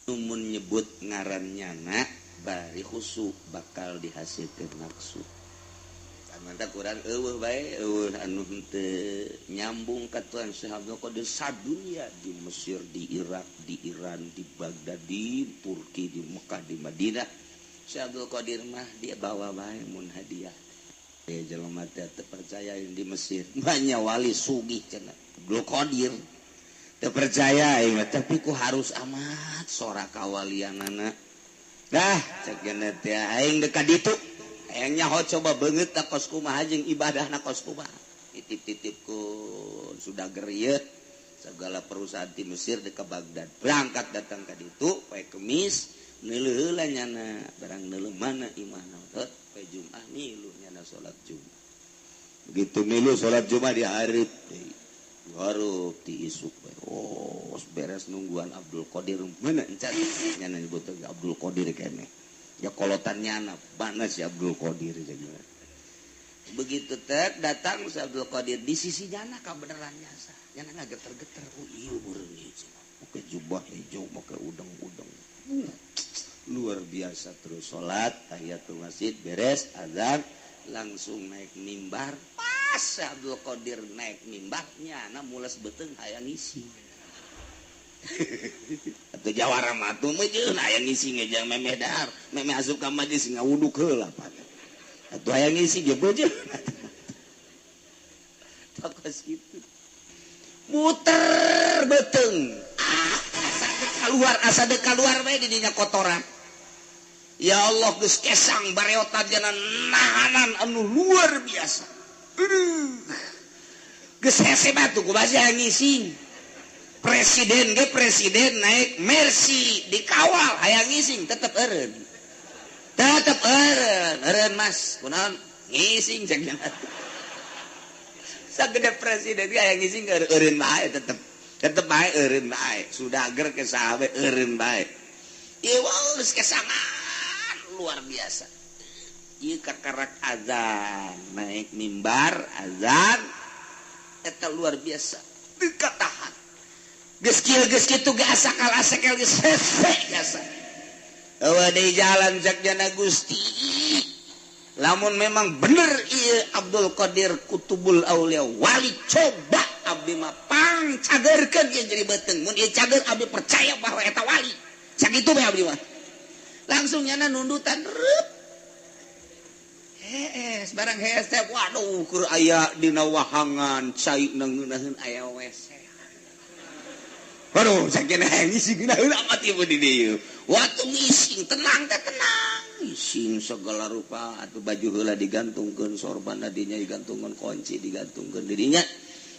Mun nyebut ngaran nyana bari khusyuk bakal dihasilkan maksud. Mantap kurang eueuh bae, eueuh anu henteu nyambung ka Tuan Syekh Abdul Qadir sadunya, di Mesir, di Irak, di Iran, di Baghdad, di Turki, di Mekah, di Madinah. Syekh Abdul Qadir mah dia bawa bae mun hadiah. Ya jelema teh teu percaya di Mesir banyak wali sugih cenah Abdul Qadir. Teu percaya aing mah, tapi ku harus amat sora kawalianana. Dah cek teh aing deuk ka ditu. Hayang nyaho coba beungeut na kos kumaha jeung ibadahna kos kumaha. Titip-titipku sudah gerieu segala perusahaan di Mesir di ke Baghdad. Berangkat datang ka ditu poe Kemis neuleuh heula nyana barang neuleuh mana imahna teu poe Jumat milu nyana salat Jumat. Begitu milu salat Jumat dihareup deui. Dihareup ti isuk bae. Oh, beres nungguan Abdul Qadir mana encan nyana nyebut Abdul Qadir keneh. Ya kolotan nyana mana si Abdul Qadir jadi. Begitu tek datang si Abdul Qadir di sisi nyana kabeneran nyasa. Nyana ngageter-geter, oh iya meureun ieu cenah. Make jubah hijau, make udeng-udeng. Luar biasa terus salat tahiyatul masjid beres azan langsung naik mimbar. Pas si Abdul Qadir naik mimbar nyana mules beuteung hayang ngisi. Atau jawara mah tuh meujeun hayang ngisi ngejang memeh dahar, memeh asup ka majlis ngawuduk heula pan. Atuh hayang ngisi ge beujeun. Tokos kitu. Muter beuteung. Ah, asa dek kaluar, asa dek kaluar bae di dinya kotoran. Ya Allah geus kesang bareotan jana nahanan anu luar biasa. Aduh. Geus hese batu kumaha hayang ngising. Presiden ge presiden naik Mercy dikawal hayang ngising tetep eureun. Tetep eureun, eureun Mas, kunaon ngising cek nya. Sagede presiden ge hayang ngising eureun bae tetep. Tetep bae eureun bae. Sudah ger ke saha bae eureun bae. Ieu geus kesangan luar biasa. Ieu kakarak azan, naik mimbar azan eta luar biasa. Teu katahan. Geus kieu geus kitu ge asakal asakel geus hese jasa. Eueuh deui jalan cek jana Gusti. Lamun memang bener ieu Abdul Qadir Kutubul Aulia wali coba abdi mah pang cagerkeun ieu jadi beuteung. Mun ieu cager abdi percaya bahwa eta wali. Sakitu bae abdi mah. Langsung nyana nundutan reup. Hees barang hees teh waduh keur aya dina wahangan cai ngeunaheun aya WC. Waduh, sakieu hayang ngising ngeunaheun amat ieu di dieu. Waktu ngising tenang teh tenang. Ngising segala rupa atuh baju heula digantungkeun sorban dinya digantungkeun kunci digantungkeun di dinya.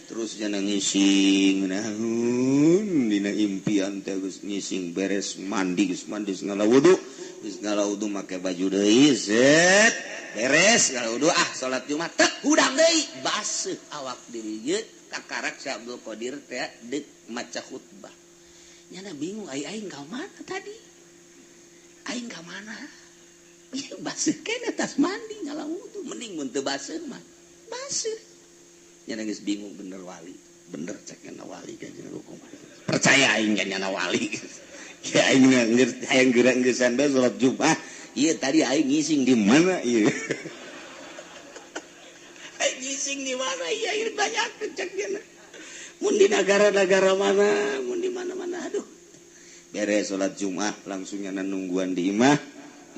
Terus nyana ngising ngeunaheun dina impian teh geus ngising beres mandi geus mandi geus ngala wudu. Geus ngala wudu make baju deui set beres ngala wudu ah salat Jumat teh hudang deui baseuh awak diri ieu kakarak si Abdul Qadir teh deuk maca khutbah. Nyana bingung ai aing ka mana tadi? Aing ka mana? Ieu baseuh keneh tas mandi ngala wudu mending mun teu baseuh mah. Baseuh. Nyana geus bingung bener wali. Bener cek nyana wali ka jeung hukum. Percaya aing ka nyana wali. Ya aing hayang geura geusan bae salat Jumat. Ieu tadi aing ngising di mana ieu? Aing ngising di mana ieu aing banyak cek nyana. Mun di negara-negara mana, mun di mana-mana aduh. Beres salat Jumat langsung nyana nungguan di imah.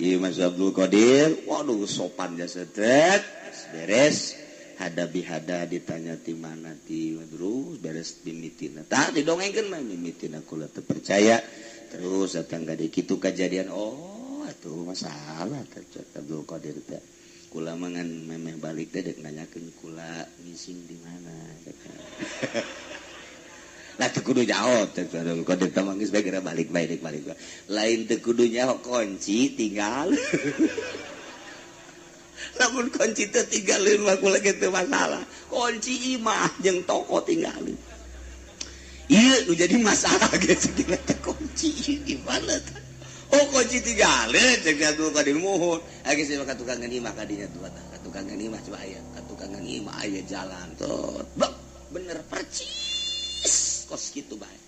Ieu Mas Abdul Qadir, waduh sopan jasa tet. Beres hada bihada ditanya ti mana ti terus beres mimitina. Tah didongengkeun mah mimitina kula teu percaya. Terus datang ka kitu kajadian oh atuh masalah teh Abdul Qadir teh. Kula mah ngan memeh balik teh dek nanyakeun kula ngising di mana. Lah teu kudu jawab teh Abdul Qadir teh mah geus bae geura balik bae dek balik. Lain teu kudu nyaho kunci tinggal. Lamun kunci teh tinggalin mah kula ge teu masalah. Kunci imah jeung toko tinggalin. Ieu nu jadi masalah ge segala teh kunci gimana teh. Oh kunci tinggalin cek Abdul Qadir muhun. Aya geus ka tukangan imah ka dinya tuh ka tukangan imah coba aya ka tukangan imah aya jalan tuh. Bener percis kos kitu bae.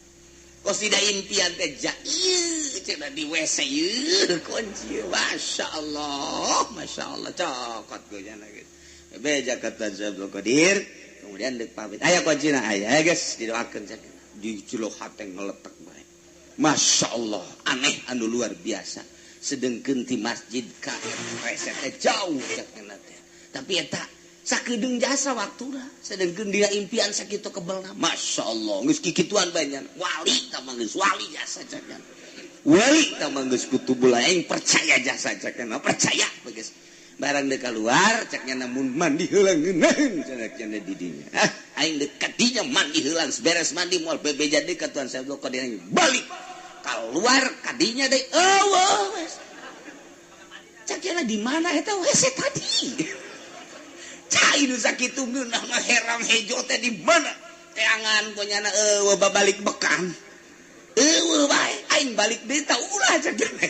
Kos tidak impian teh ja ieu cenah di WC ieu kunci. Masya Allah, Masya Allah cokot gue nyana gitu. Beja kata Abdul Qadir, kemudian dek pamit. Aya kuncina aya geus didoakeun cenah. Di jero hate ngeletek bae. Masya Allah, aneh anu luar biasa. Sedengkeun ti masjid ka WC teh jauh cenah teh. Tapi eta sakedeung jasa waktuna, sedengkeun dina impian sakitu kebelna. Masya Allah, geus kikituan bae nya. Wali tah mah geus wali jasa cenah. Wali tah mah geus kutubul aing percaya jasa cenah, percaya geus. Barang deuk keluar cek nya mun mandi heula ngeunaheun cenah cenah di dinya. Ah, aing deuk ka dinya mandi heula, beres mandi moal bebeja deui ka Tuan Syekh Abdul Qadir balik. Keluar ka dinya deui eueuh. Cek nya di mana eta WC tadi? Cai nu sakitu ngeunah mah herang hejo teh di mana? Teangan ku nyana eueuh babalik bekam. Eueuh bae aing balik deui tah ulah cek nya.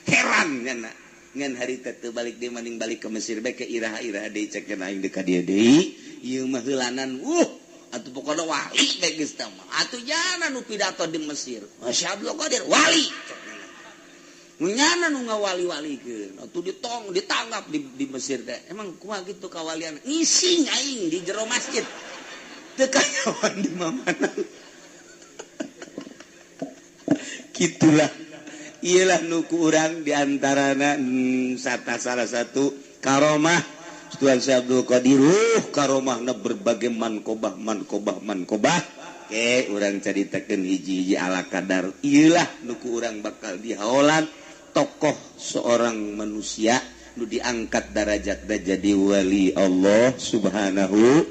Heran nyana. Ngan hari teh teu balik deui mending balik ke Mesir bae ke iraha-iraha deui cek nya aing deuk ka dieu deui. Ieu mah heulanan atuh pokona wali bae geus tah mah. Atuh nyana nu pidato di Mesir. Masya Abdul Qadir wali cek nya. Nyana nu ngawali-walikeun atuh ditong ditanggap di Mesir teh. Emang kumaha kitu kawalian? Ngising aing di jero masjid. Teu kanyawan di mamana. Kitulah. Iyalah nu ku urang di antarana salah satu karomah Tuan Syekh Abdul Qadir. Karomahna berbagai mankobah mankobah mankobah. Oke, urang caritakeun hiji-hiji ala kadar. Iyalah nu ku urang bakal dihaolan tokoh seorang manusia nu diangkat darajatna jadi wali Allah Subhanahu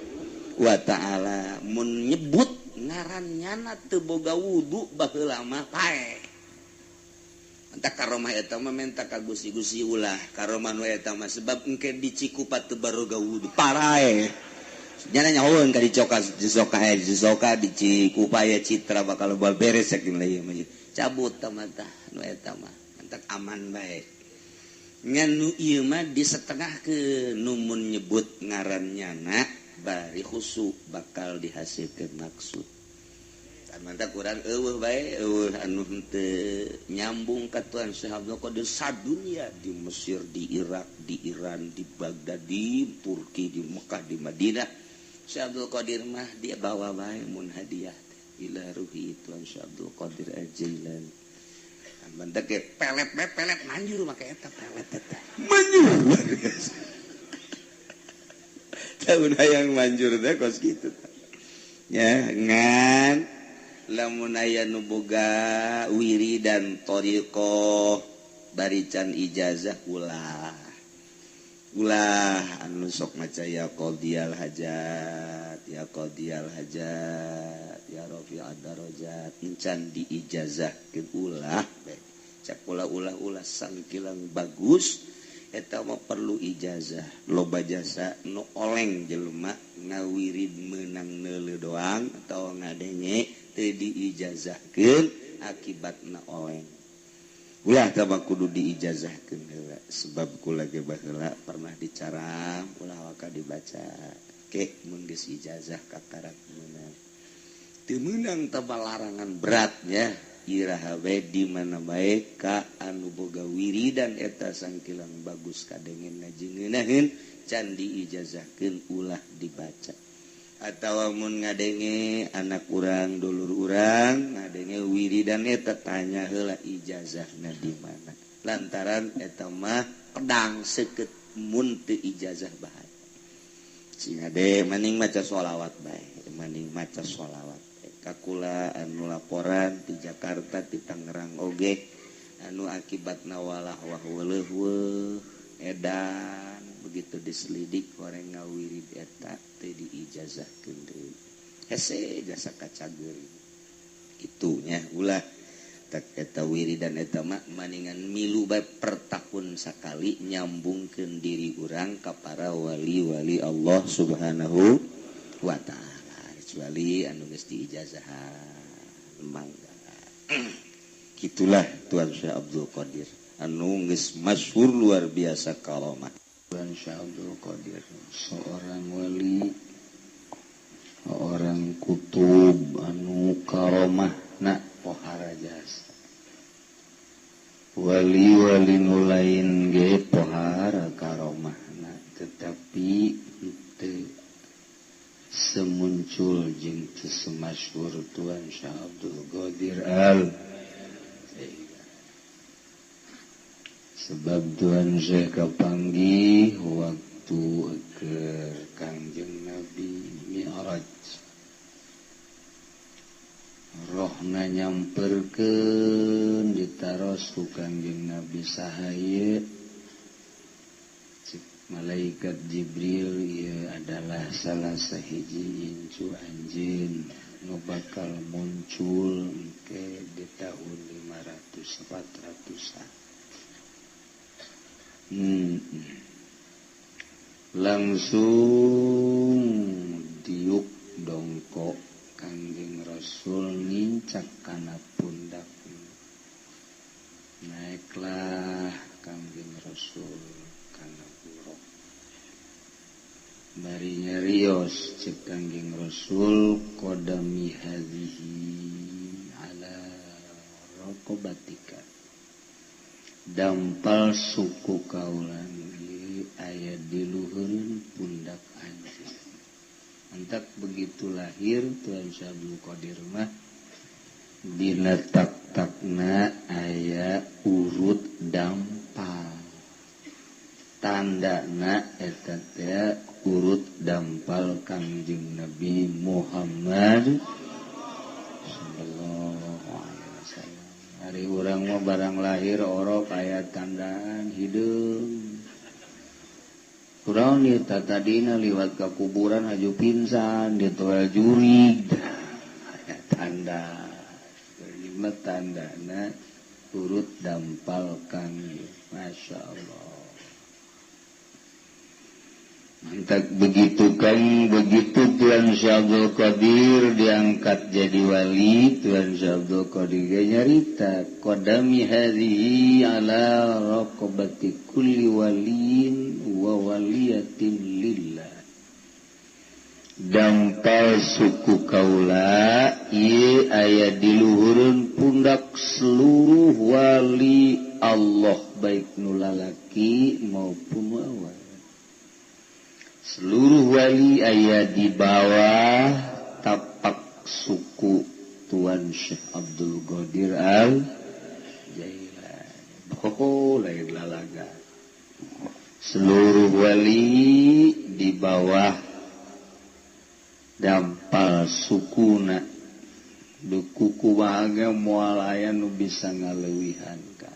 wa taala. Mun nyebut ngaran nyana teu boga wudu baheula mah paeh. Entah karomah eta mah menta ka gusi-gusi ulah karomah nu eta mah sebab engke di Cikupa teu baroga wudu parae. Nyana nyahoeun ka dicoka disoka disoka di Cikupa ya citra bakal beres saking ieu mah. Cabut tah mah tah nu eta mah entak aman bae. Ngan nu ieu mah disetengahkeun nu mun nyebut ngaran nyana bari khusu bakal dihasilkeun maksud. Mantap kurang eueuh bae eueuh anu henteu nyambung ka Tuan Syekh Abdul Qadir sadunya di Mesir, di Irak, di Iran, di Baghdad, di Turki, di Mekah, di Madinah. Syekh Abdul Qadir mah dia bawa bae mun hadiah teh ila ruhi Tuan Syekh Abdul Qadir Al-Jailani. Mantap ge pelet bae pelet manjur make eta pelet eta. Manjur luar biasa. Tahun hayang manjur teh kos kitu. Ya ngan lamun aya nu boga wiridan thariqah barican ijazah ulah ulah anu sok maca ya qadiyal hajat ya qadiyal hajat ya rafi'ad darajat encan diijazahkeun ulah cak ulah ulah ulah sangkilang bagus eta mah perlu ijazah loba jasa nu oleng jelema ngawirid meunang neuleuh doang atawa ngadenge teu diijazahkeun akibatna oleng. Ulah tah kudu diijazahkeun heula sebab kula ge baheula pernah dicaram ulah waka dibaca ke mun geus ijazah kakarak meunang. Teu meunang tah larangan beratnya iraha bae di mana bae ka anu boga wiridan eta sangkilang bagus kadengen ngajengeunaheun can diijazahkeun ulah dibaca. Atawa mun ngadenge anak urang dulur urang ngadenge wiridan eta tanya heula ijazahna di mana. Lantaran eta mah pedang seukeut mun teu ijazah bahaya. Sing ade mending maca sholawat bae, mending maca sholawat. Kakula anu laporan di Jakarta di Tangerang oge anu akibatna walah wah weuleuh edan begitu diselidik orang ngawirid eta teu diijazahkeun deui hese jasa kacager kitunya ulah tak eta wiridan eta mah maningan milu bae per tahun sakali nyambungkeun diri urang ka para wali-wali Allah Subhanahu wa taala kecuali anu geus diijazahan mangga. Kitulah Tuan Syekh Abdul Qadir anu geus masyhur luar biasa karomah. Tuan Syekh Abdul Qadir seorang wali, orang kutub anu karomah. karomahna pohara jasa. Wali-wali nu lain ge pohara karomahna tetapi teu semuncul jeung teu semasyhur Tuan Syekh Abdul Qadir Al Sebab Tuan Syekh kapanggih waktu ke Kangjeng Nabi Mi'raj. Rohna nyamperkeun ditaros ku Kangjeng Nabi saha ieu? Cek malaikat Jibril ieu adalah salah sahiji incu anjeun nu bakal muncul engke di tahun 500 400-an. Langsung diuk dongkok Kangjeng Rasul ngincak kana pundak. Naiklah Kangjeng Rasul kana buruk. Bari nyarios cek Kangjeng Rasul qadami hadhihi ala raqabatika. Dampal suku kaulan ieu aya di luhureun pundak anjeun. Antak begitu lahir Tuan Syekh Abdul Qadir mah dina tak-takna aya urut dampal. Tandana eta teh urut dampal Kangjeng Nabi Muhammad sallallahu alaihi wasallam. Hari urang mah barang lahir orok aya tandaan hideung. Kurang ieu tadina liwat ka kuburan haju pingsan ditoel jurig. Aya tanda. Lima tandana urut dampal Kangjeng. Masya Allah. Mantak begitu kan begitu Tuan Syekh Abdul Qadir diangkat jadi wali, Tuan Syekh Abdul Qadir ge nyarita qadami hadhihi ala raqabati kulli waliyin wa waliyatin lillah. Dampal suku kaula ieu aya di luhureun pundak seluruh wali Allah baik nu lalaki maupun awewe. Seluruh wali aya di bawah tapak suku Tuan Syekh Abdul Qadir Al Jailani. Oh, lain lalaga. Seluruh wali di bawah dampal sukuna. Dukuku bahagia moal aya nu bisa ngaleuwihan ka.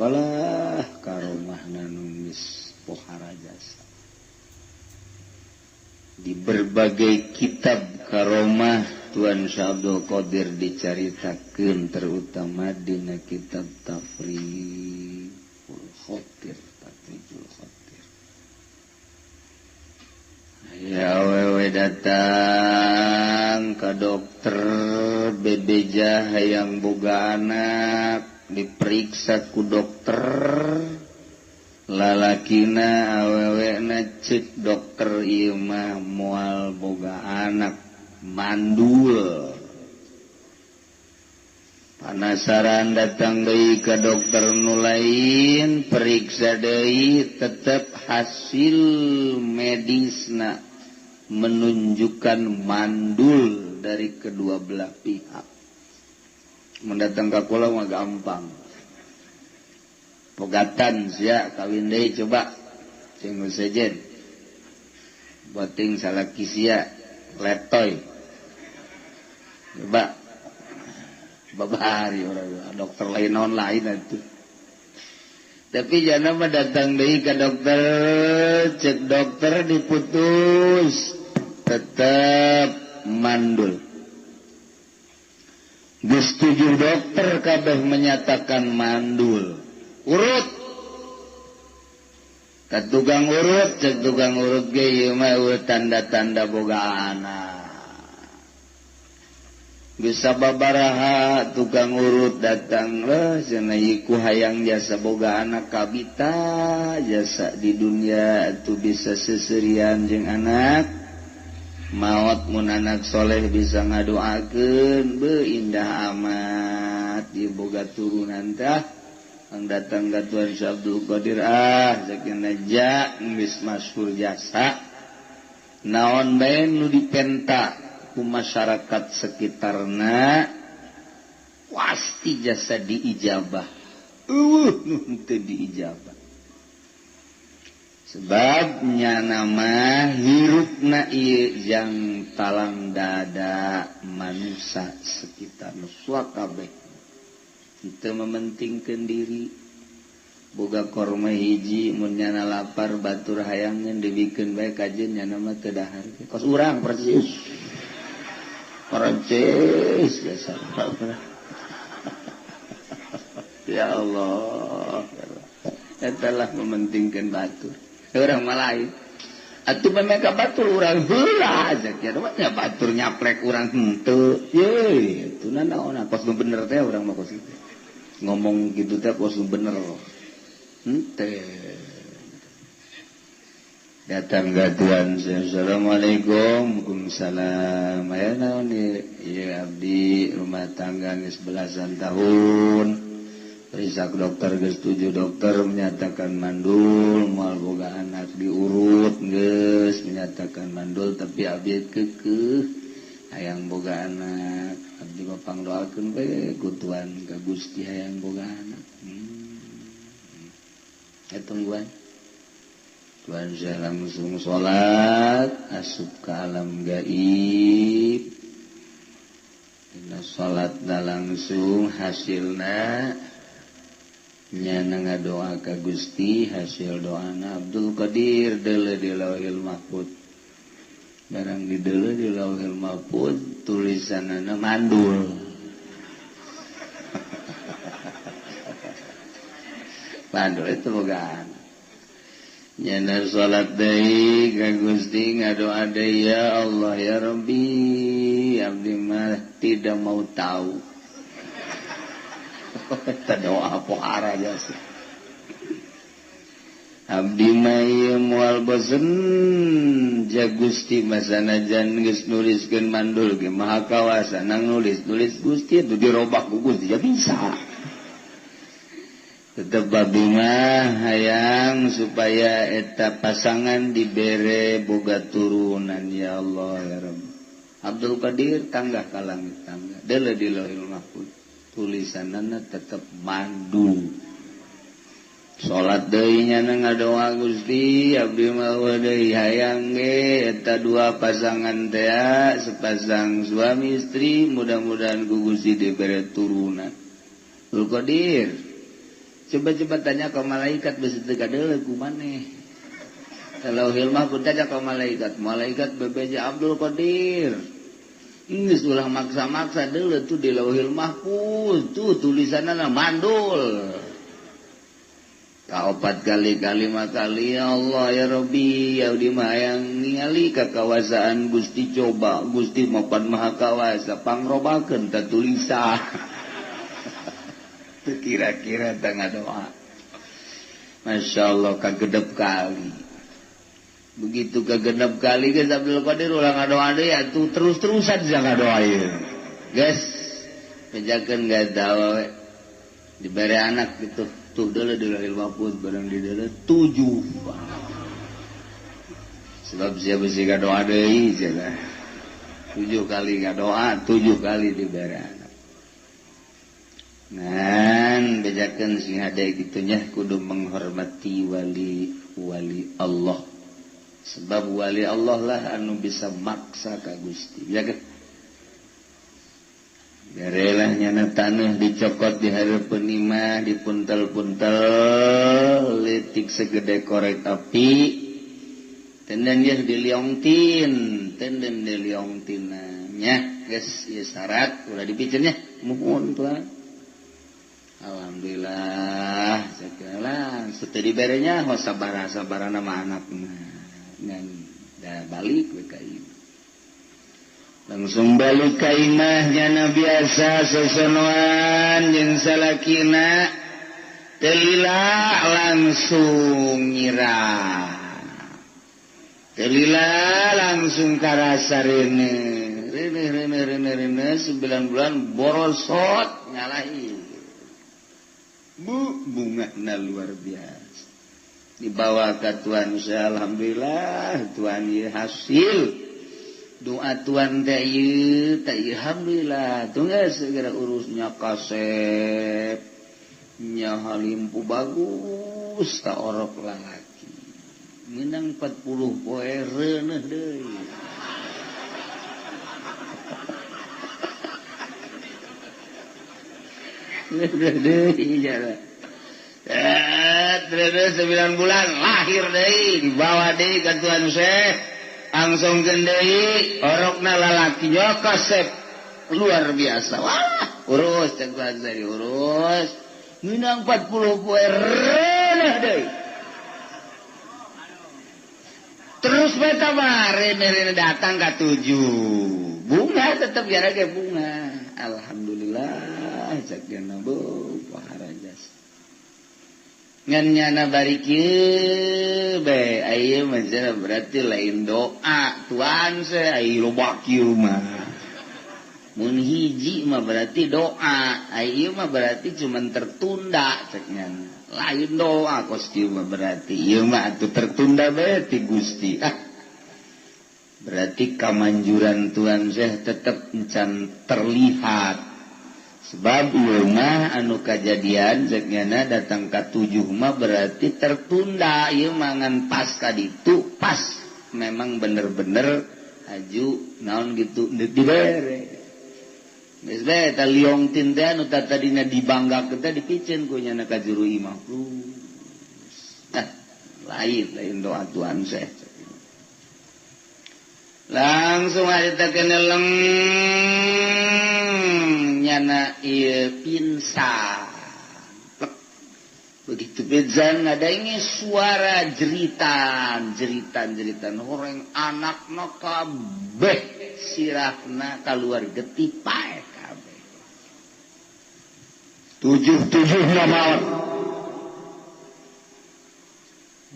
Walah karomahna nu geus pohara jasa. Di berbagai kitab karomah Tuan Syekh Abdul Qadir dicaritakeun terutama dina kitab Tafrijul Khatir, Tafrijul Khatir. Ya awewe datang ka dokter bebeja hayang boga anak, diperiksa ku dokter. Lalakina awewena cek dokter ieu mah moal boga anak mandul. Panasaran datang deui ka dokter nu lain, periksa deui tetep hasil medisna menunjukkan mandul dari kedua belah pihak. Mendatang ka kula mah gampang. Pogatan sia kawin deui coba cing sejen boting salaki sia letoy coba babari orang dokter lain non lain atuh. Tapi jana mah datang deui ka dokter, cek dokter diputus tetep mandul. Geus 7 dokter kabeh menyatakan mandul. Urut ka tukang urut, cek tukang urut ge ieu mah tanda-tanda boga anak. Bisa babaraha tukang urut datang leh cenah ieu ku hayang jasa boga anak kabita jasa di dunia atuh bisa seserian jeung anak. Maot mun anak soleh bisa ngadoakeun beuh indah amat ieu boga turunan tah. Ang datang ka Tuan Syekh Abdul Qadir ah sakieu ja geus masyhur jasa. Naon bae nu dipenta ku masyarakat sekitarna pasti jasa diijabah. Eueuh nu henteu diijabah. Sebabnya nama hirupna ieu jang talang dada manusia sekitar nu kabeh. Henteu mementingkeun diri. Boga korma hiji mun nyana lapar batur hayangeun dibikeun bae kajeun nyana mah teu dahar. Kos urang persis. Persis biasa. Ya Allah. Eta lah mementingkeun batur. Urang mah lain. Atuh meh ka batur urang heula zakieu mah nya batur nyaplek urang henteu. Ye, atuh nanaon kos nu bener teh urang mah kos kitu. Ngomong gitu teh kos nu bener. Henteu. Datang ka Tuan, assalamualaikum. Waalaikumsalam. Aya naon ieu? Ieu abdi rumah tangga geus belasan tahun. Periksa dokter geus 7 dokter menyatakan mandul, moal boga anak diurut geus menyatakan mandul tapi abdi keukeuh hayang boga anak. Abdi mah pangdoakeun we ku Tuan ka Gusti hayang boga anak. Ya tungguan. Tuan saya langsung salat asup ke alam gaib. Dina salatna langsung hasilna nyana ngadoa ka Gusti, hasil doana Abdul Qadir deuleu di Lauhil Mahfud. Barang di deuleu di Lauhil Mahfud tulisanana mandul. Mandul itu bogaan. Nyana salat deui ka Gusti ngadoa deui, ya Allah ya Rabbi, abdi mah tidak mau tahu. Eta doa pohara jasa. Abdi mah ieu moal bosen ja Gusti masanajan geus nuliskeun mandul ge maha kawasa nang nulis-nulis Gusti itu dirobah ku Gusti ya bisa. Tetep abdi mah hayang supaya eta pasangan dibere boga turunan ya Allah ya Rabb. Abdul Qadir tanggah ka langit tangga deuleu di Lauhil Mahfuz tulisanana tetep mandul. Salat deui nyana ngadoa Gusti abdi mah deui hayang ge eta dua pasangan teh sepasang suami istri mudah-mudahan ku Gusti dibere turunan. Abdul Qadir coba-coba tanya ke malaikat besi teu kadeuleu ku maneh. Lauhil Mahfuz tanya ke malaikat, malaikat bebeja Abdul Qadir. Geus ulah maksa-maksa deuleu tuh di Lauhil Mahfuz tuh tulisanna mandul. Kaopat kali kalima kali ya Allah ya Rabbi ya di mah hayang ningali kakawasaan Gusti coba Gusti mapan maha kawasa pangrobakeun ta tulisan. Teu kira-kira teh ngadoa. Masya Allah kagedep kali. Begitu kegenep kali geus Abdul Qadir ulah ngadoa deui atuh terus-terusan sia ngadoa ieu. Geus bejakeun gak we. Dibere anak gitu. Tuh deuleu di Lauhil Mahfuz barang di deuleu 7. Sebab sia besi ngadoa deui cenah. 7 kali ngadoa, 7 kali dibere anak. Ngan bejakeun sing hade kitu nya kudu menghormati wali-wali Allah. Sebab wali Allah lah anu bisa maksa ka Gusti. Ya kan? Berelah nyana tanah dicokot di hareupeun imah, dipuntel-puntel leutik segede korek api. Tenden yeuh diliongtin, tenden diliongtina nya geus ieu syarat ulah dipiceun nya. Muhun tuan. Alhamdulillah segala setelah diberenya ho sabar-sabarana mah anakna. Ngan da balik we ka imah. Langsung balik ka imah nyana biasa sosonoan jeung salakina teu lila langsung nyirah. Telila langsung karasa rene rene rene rene rene 9 bulan borosot ngalahi bu bungana luar biasa dibawa ke Tuhan saya alhamdulillah Tuhan ieu hasil doa Tuhan teh ieu teh alhamdulillah tunggu segera urusnya kasep nya halimpu bagus ta orok lalaki menang 40 poe reuneuh deui. Reuneuh deui jalan. Terus 9 bulan lahir deui dibawa deui ka Tuan Syekh langsung deui orokna lalaki kasep luar biasa. Wah, urus cek Tuan Syekh urus. Menang 40 poe reuneuh deui. Terus beta rene datang ke 7 bunga tetap jarak ke bunga alhamdulillah cek dina bu paharajas ngan nyana bari kieu bae aya mah berarti lain doa Tuhan saya aya loba kieu mah mun hiji mah berarti doa aya mah berarti cuman tertunda cek nyana lain doa kos kieu mah berarti ieu mah atuh tertunda bae ti Gusti. Ah berarti kamanjuran Tuhan Syekh tetep encan terlihat sebab ieu mah anu kajadian cek nyana datang ka 7 mah berarti tertunda ieu mah ngan pas ka ditu pas memang bener-bener aju naon gitu dibere. Geus bae eta liong tin teh anu tadina dibanggakeun teh dipiceun ku nyana ka juru imah. Nah, lain doa Tuhan Syekh. Langsung aja teh keneleng nyana ieu pingsan. Begitu pingsan ngadaenge suara jeritan, jeritan horeng anakna kabeh sirahna kaluar getih paeh. 7-7 nama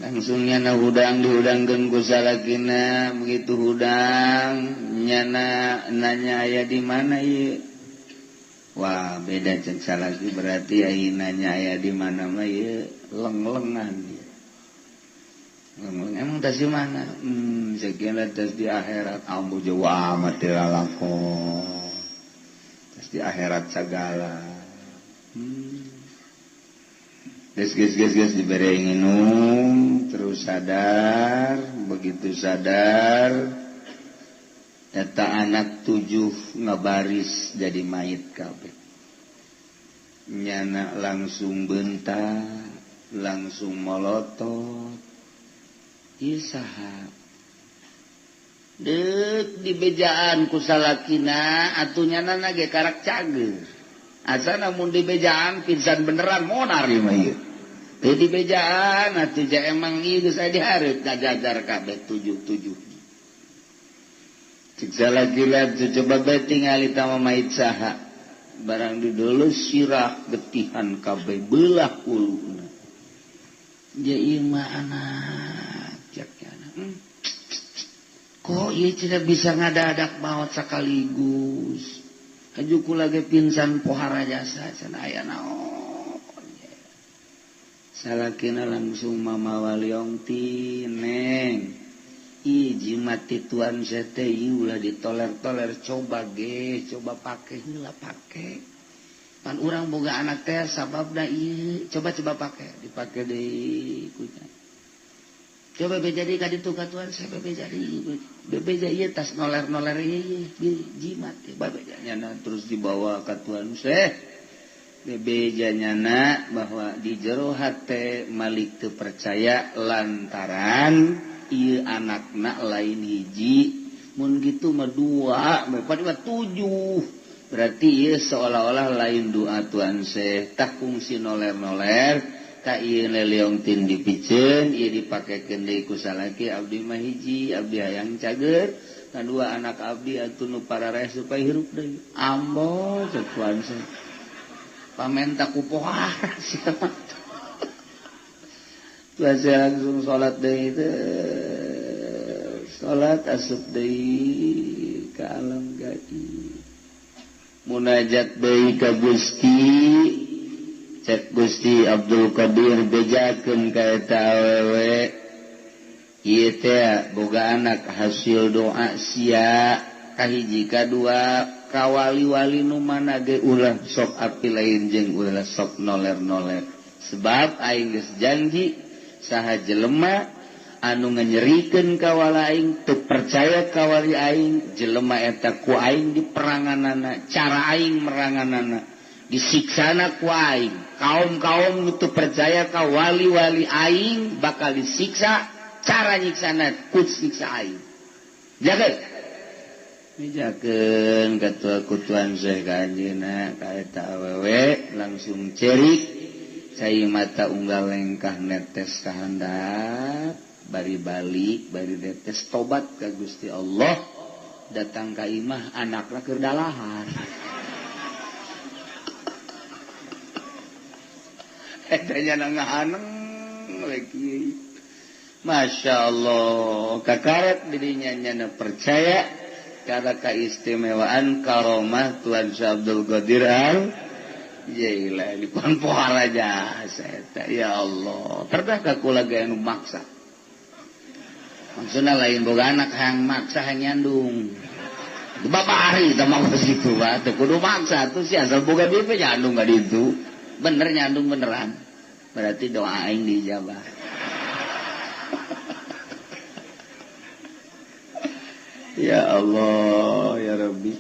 langsung nyana hudang dihudangkeun ku salakina begitu hudang nyana nanya aya di mana ieu wah beda cek salaki berarti aya nanya aya di mana mah ieu leng-lengan ieu leng-leng emang tas di mana sekian tas di akhirat ambu jauh amat teu lalakon tas di akhirat sagala. Geus dibere nginum terus sadar begitu sadar eta anak 7 ngabaris jadi mayit kabeh nyana langsung bentak langsung molotot ieu saha deuk dibejaan ku salakina atuh nyana ge karak cager asa namun dibejaan pingsan beneran monar ieu mah ieu. Teu dibejaan atuh ja emang ieu geus aya dihareup kajajar kabeh 7-7. Cek salakina coba bae tingali tah mah saha. Barang didulu sirah getihan kabeh beulah huluna. Ja ieu mah anak cek nyana. Kok ieu tidak bisa ngadadak maot sakaligus. Aju kula ge pingsan pohara jasa cenah aya naon. Salakina langsung mamawa liong ti neng. Ih jimat ti Tuan sete ieu ulah ditoler-toler coba ge coba pake heula pake. Pan urang boga anak teh sababna ieu coba-coba pake dipake deui ku nya. Coba be jadi ka ditu ka Tuan saya be jadi bebeja ieu tas noler-noler ieu jimat babeja nyana terus dibawa ka Tuan Syekh bebeja nyana bahwa di jero hate Malik teu percaya lantaran ieu anakna lain hiji mun kitu mah 2 4 7 berarti ieu seolah-olah lain doa Tuan Syekh tah kungsi noler-noler ka ieu leleong tin dipiceun ieu dipakekeun deui ku salaki abdi mah hiji abdi hayang cager kadua anak abdi atuh nu parareh supaya hirup deui ambo cek Tuan Syekh pamenta ku pohara sia mah Tuan Syekh langsung salat deui teh Salat asup deui ka alam gaib. Munajat deui ka Gusti, cek Gusti Abdul Qadir bejakeun ka eta awewe. Ieu teh boga anak hasil doa sia kahiji kadua kawali-wali nu mana ge ulah sok api lain jeung ulah sok noler-noler. Sebab aing geus janji saha jelema anu nganyerikeun ka wali aing teu percaya ka wali aing jelema eta ku aing diperanganana cara aing meranganana disiksana ku aing. Kaum-kaum nu teu percaya ka wali-wali aing bakal disiksa cara nyiksana ku siksa aing. Jaga mijakeun katua kutuan Syekh ka anjeunna ka eta awewe langsung cerik cai mata unggal lengkah netes ka handap bari balik bari netes tobat ka Gusti Allah datang ka imah anakna keur dalahan. Eta nya ngahaneng lagi. Masya Allah kakaret dirinya nyana percaya karena keistimewaan karomah Tuan Syekh Abdul Qadir Al Jailani pon pohara jasa eta ya Allah pernah ka kula ge anu maksa maksudna lain boga anak hayang maksa hayang nyandung bapak ari teh mah kitu bae teu kudu maksa tuh si asal boga duit we nyandung ka ditu bener nyandung beneran berarti doa aing diijabah. Ya Allah ya Rabbi.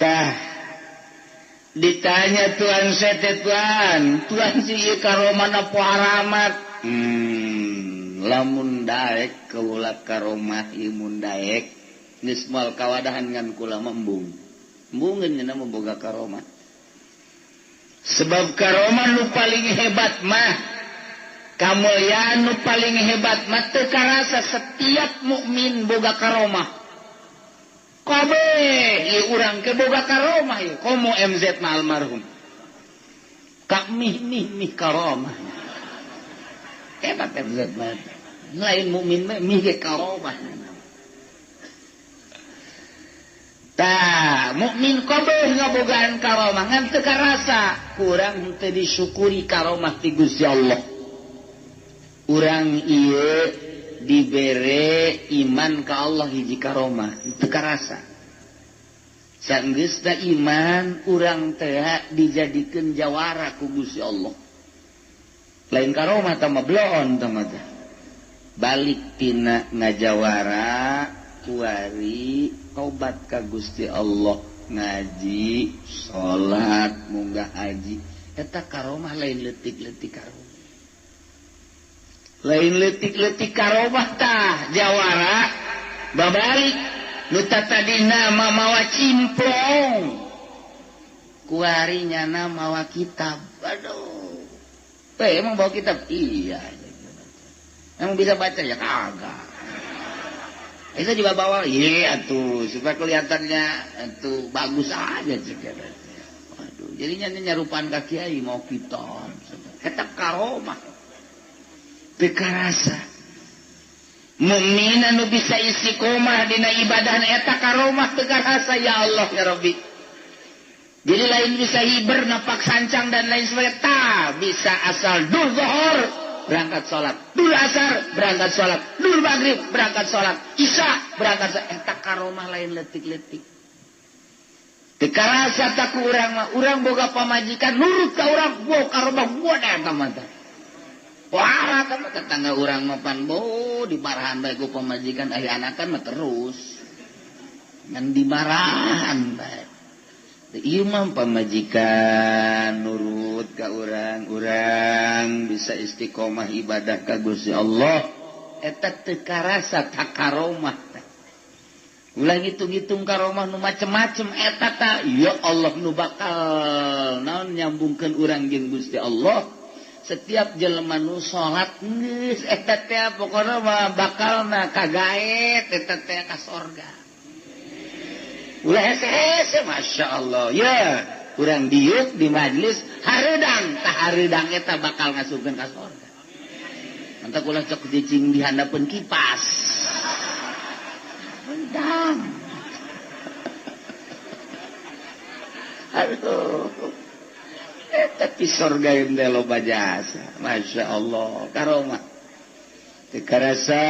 Tah ditanya Tuhan sete Tuhan, Tuhan si ieu karomahna poharamat. Lamun daek kaula karomah ieu mun daek geus moal kawadahan ngan kula mah embung. Embungeun nya mah boga karomah. Sebab karomah nu paling hebat mah kamulyaan nu paling hebat mah teu karasa setiap mukmin boga karomah. Kabeh ieu urang ke boga karomah ieu komo MZ mah almarhum. Ka mih mih mih karomah. Hebat MZ mah. Lain mukmin mah mih ge karomah. Tah, mukmin kabeh ngabogaan karomah ngan teu karasa kurang henteu disyukuri karomah ti Gusti Allah. Urang ieu dibere iman ka Allah hiji karomah teu karasa. Sanggeusna iman urang teh dijadikeun jawara ku Gusti Allah. Lain karomah tah mah bloon tah mah teh. Balik tina ngajawara kuari tobat ka Gusti Allah ngaji, salat, munggah haji eta karomah lain leutik-leutik karomah. Lain leutik-leutik karomah tah jawara babalik nu tatadina mawa cimplong kuari nyana mawa kitab. Aduh, emang bawa kitab? Iya. Emang bisa baca? Ya kagak. Itu dibawa-bawa? Iya tuh supaya kelihatannya itu bagus aja cek. Waduh, jadinya nyarupaan ka kiai mau kitab. Eta karomah. Teu karasa. Mukmin anu bisa istiqomah dina ibadah eta karomah teu karasa ya Allah ya Rabbi. Jadi lain bisa hiber napak sancang dan lain sebagainya, ta bisa asal dur zuhur berangkat salat, dur asar berangkat salat, dur maghrib berangkat salat, isya berangkat salat, eta karomah lain leutik-leutik. Teu karasa ta ku urang mah, urang boga pamajikan nurut ka urang, bo karomah gua eta mah tah. Wah, kamu tetangga urang mapan bo dimarahan bae ku pamajikan aya anakan mah terus. Ngan dimarahan bae. Ieu mah pamajikan nurut ka urang, urang bisa istiqomah ibadah ka Gusti Allah. Eta teu karasa ta karomah teh. Ulah ngitung-ngitung karomah nu macem-macem eta ta ya Allah nu bakal naon nyambungkeun urang jeung Gusti Allah. Setiap jelema nu salat geus eta teh pokona mah bakalna kagaet eta teh ka sorga. Ulah hese-hese Masya Allah ya urang diuk di majelis hareudang tah hareudang eta bakal ngasupkeun ka sorga. Mantap ulah cok cicing di handapeun kipas. Mendang. Aduh. Tapi sorga yang teh loba jasa. Masya Allah, karomah. Teu karasa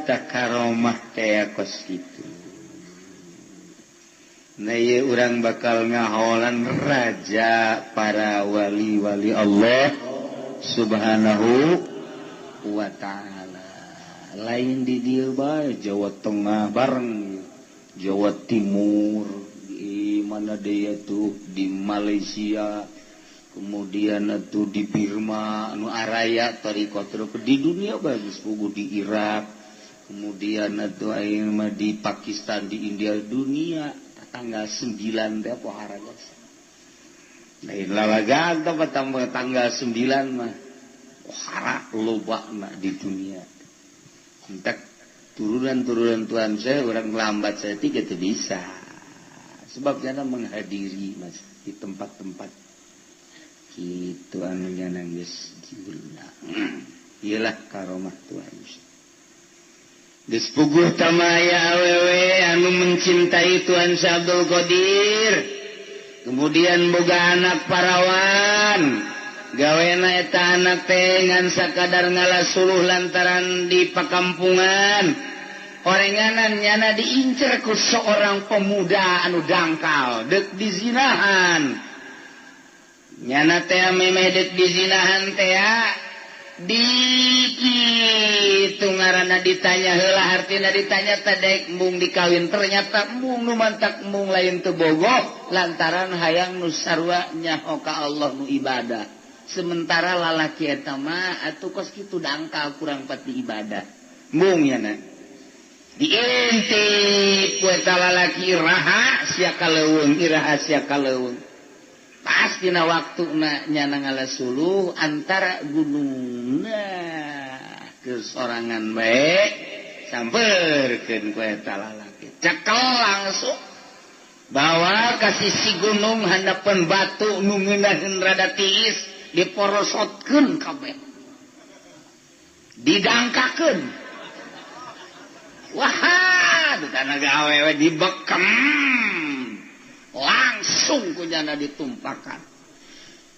tah karomah teh kos kitu. Nah ieu urang bakal ngaholan raja para wali-wali Allah Subhanahu wa ta'ala. Lain di dieu bae, Jawa Tengah bareng, Jawa Timur, di mana deui tuh, di Malaysia, kemudian tuh di Birma, anu araya thariqah di dunia bagus puguh di Irak, kemudian tuh ayeuna mah di Pakistan, di India, dunia tanggal 9 teh pohara geus. Lain lalagan teh tanggal 9 mah pohara lobana di dunia. Entek turunan-turunan Tuhan saya orang lambat saya tiga teu bisa. Sebab jana menghadiri mas di tempat-tempat kitu anu nyana geus diulang. Iyalah karomah Tuhan. Geus puguh tamaya awewe anu mencintai Tuhan Syekh Abdul Qadir. Kemudian boga anak parawan. Gawena eta anak teh ngan sakadar ngalasuluh lantaran di pakampungan. Orenganan nyana diincer ku seorang pemuda anu dangkal deuk dizinahan. Nyana teh memeh deuk dizinahan teh dikitu ngaranna ditanya heula hartina ditanya teh daek embung dikawin ternyata embung nu mantak embung lain teu bogoh lantaran hayang nu sarua nyaho ka Allah nu ibadah. Sementara lalaki eta mah atuh kos kitu dangkal kurang pati ibadah. Embung nyana diintip ku eta lalaki iraha sia kaleuweung iraha sia kaleuweung. Pas dina waktuna nyana ngalasuluh antara gunung nah kesorangan bae samperkeun ku eta lalaki cekel langsung bawa ka sisi gunung handapeun batu nu ngeunaheun rada tiis diporosotkeun kabeh didangkakeun wah dutana gawe we dibekem langsung kunyana ditumpakan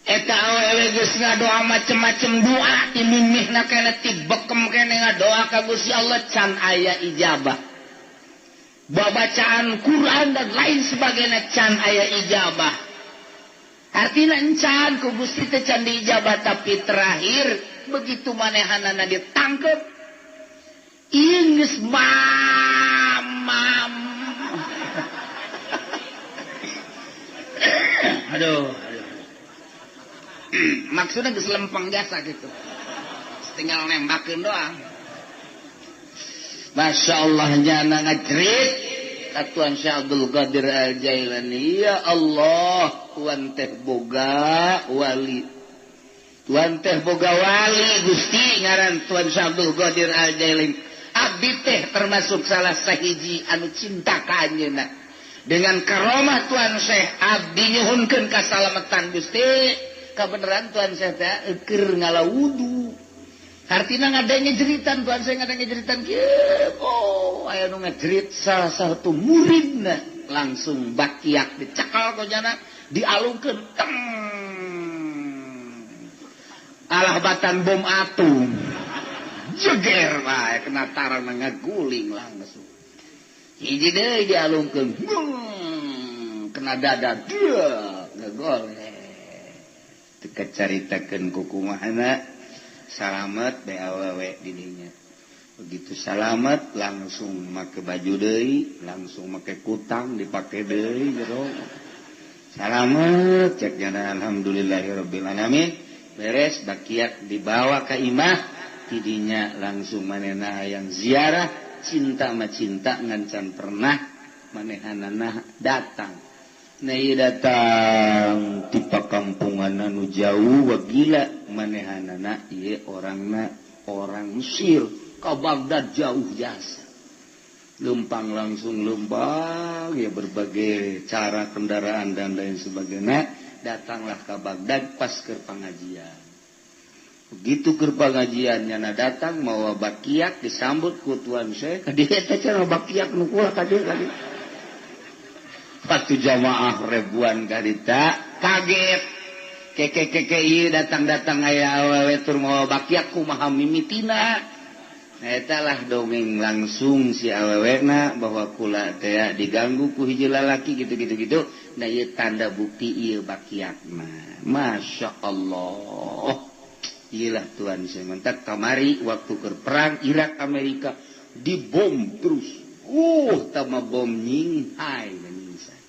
eta awewe geus ngadoa macem-macem doa ti mimihna keneh ti bekem keneh ngadoa ka Gusti Allah can aya ijabah babacaan Quran dan lain sebagainya can aya ijabah artina encan ku Gusti teh can diijabah tapi terakhir begitu manehanana ditangkep ieu geus mamam. Aduh, aduh. Maksudnya geus lempeng jasa gitu. Tinggal nembakeun doang. Masya Allah nyana ngajerit ka Tuhan Syekh Abdul Qadir Al-Jailani, ya Allah, Tuhan teh boga wali. Tuhan teh boga wali Gusti ngaran Tuhan Syekh Abdul Qadir Al-Jailani. Abdi teh termasuk salah sahiji anu cinta ka anjeunna. Dengan karomah Tuhan Syekh abdi nyuhunkeun kasalamatan Gusti kabeneran Tuhan Syekh teh keur ngala wudu hartina ngadenge jeritan Tuhan Syekh ngadenge jeritan kieu oh aya nu ngajerit salah satu muridna langsung bakiak dicekal ku jana dialungkeun teng alah batan bom atom jeger bae kena tarang ngaguling langsung hiji deui dialungkeun kena dada dia ngegoleh teu kacaritakeun ku kumahana salamet bae awewe di dinya begitu salamet langsung make baju deui langsung make kutang dipake deui jero salamet cek jana alhamdulillahirabbil alamin beres bakiak dibawa ka imah tidinya langsung manehna hayang ziarah cinta ma cinta ngan can pernah manehanana datang. Nah ieu datang ti pakampungan anu jauh wagila manehanana ieu orangna orang Mesir ka Baghdad jauh jasa. Lempang langsung lempang ya berbagai cara kendaraan dan lain sebagainya datanglah ke Baghdad pas keur pangajian. Begitu keur pangajian nyana datang mawa bakiak disambut ku Tuan Syekh. Ka dieu teh cenah bakiak nu kula ka dieu ka dieu. Patu jamaah ribuan karita kaget. Keke-keke ieu datang-datang aya awewe tur mawa bakiak kumaha mimitina. Eta lah dongeng langsung si awewena bahwa kula teh diganggu ku hiji lalaki gitu-gitu gitu. Nah ieu tanda bukti ieu bakiak mah. Masya Allah. Iyalah Tuhan saya mentak kamari waktu ke perang Irak Amerika dibom terus. Tama bom nyinghai meningsai.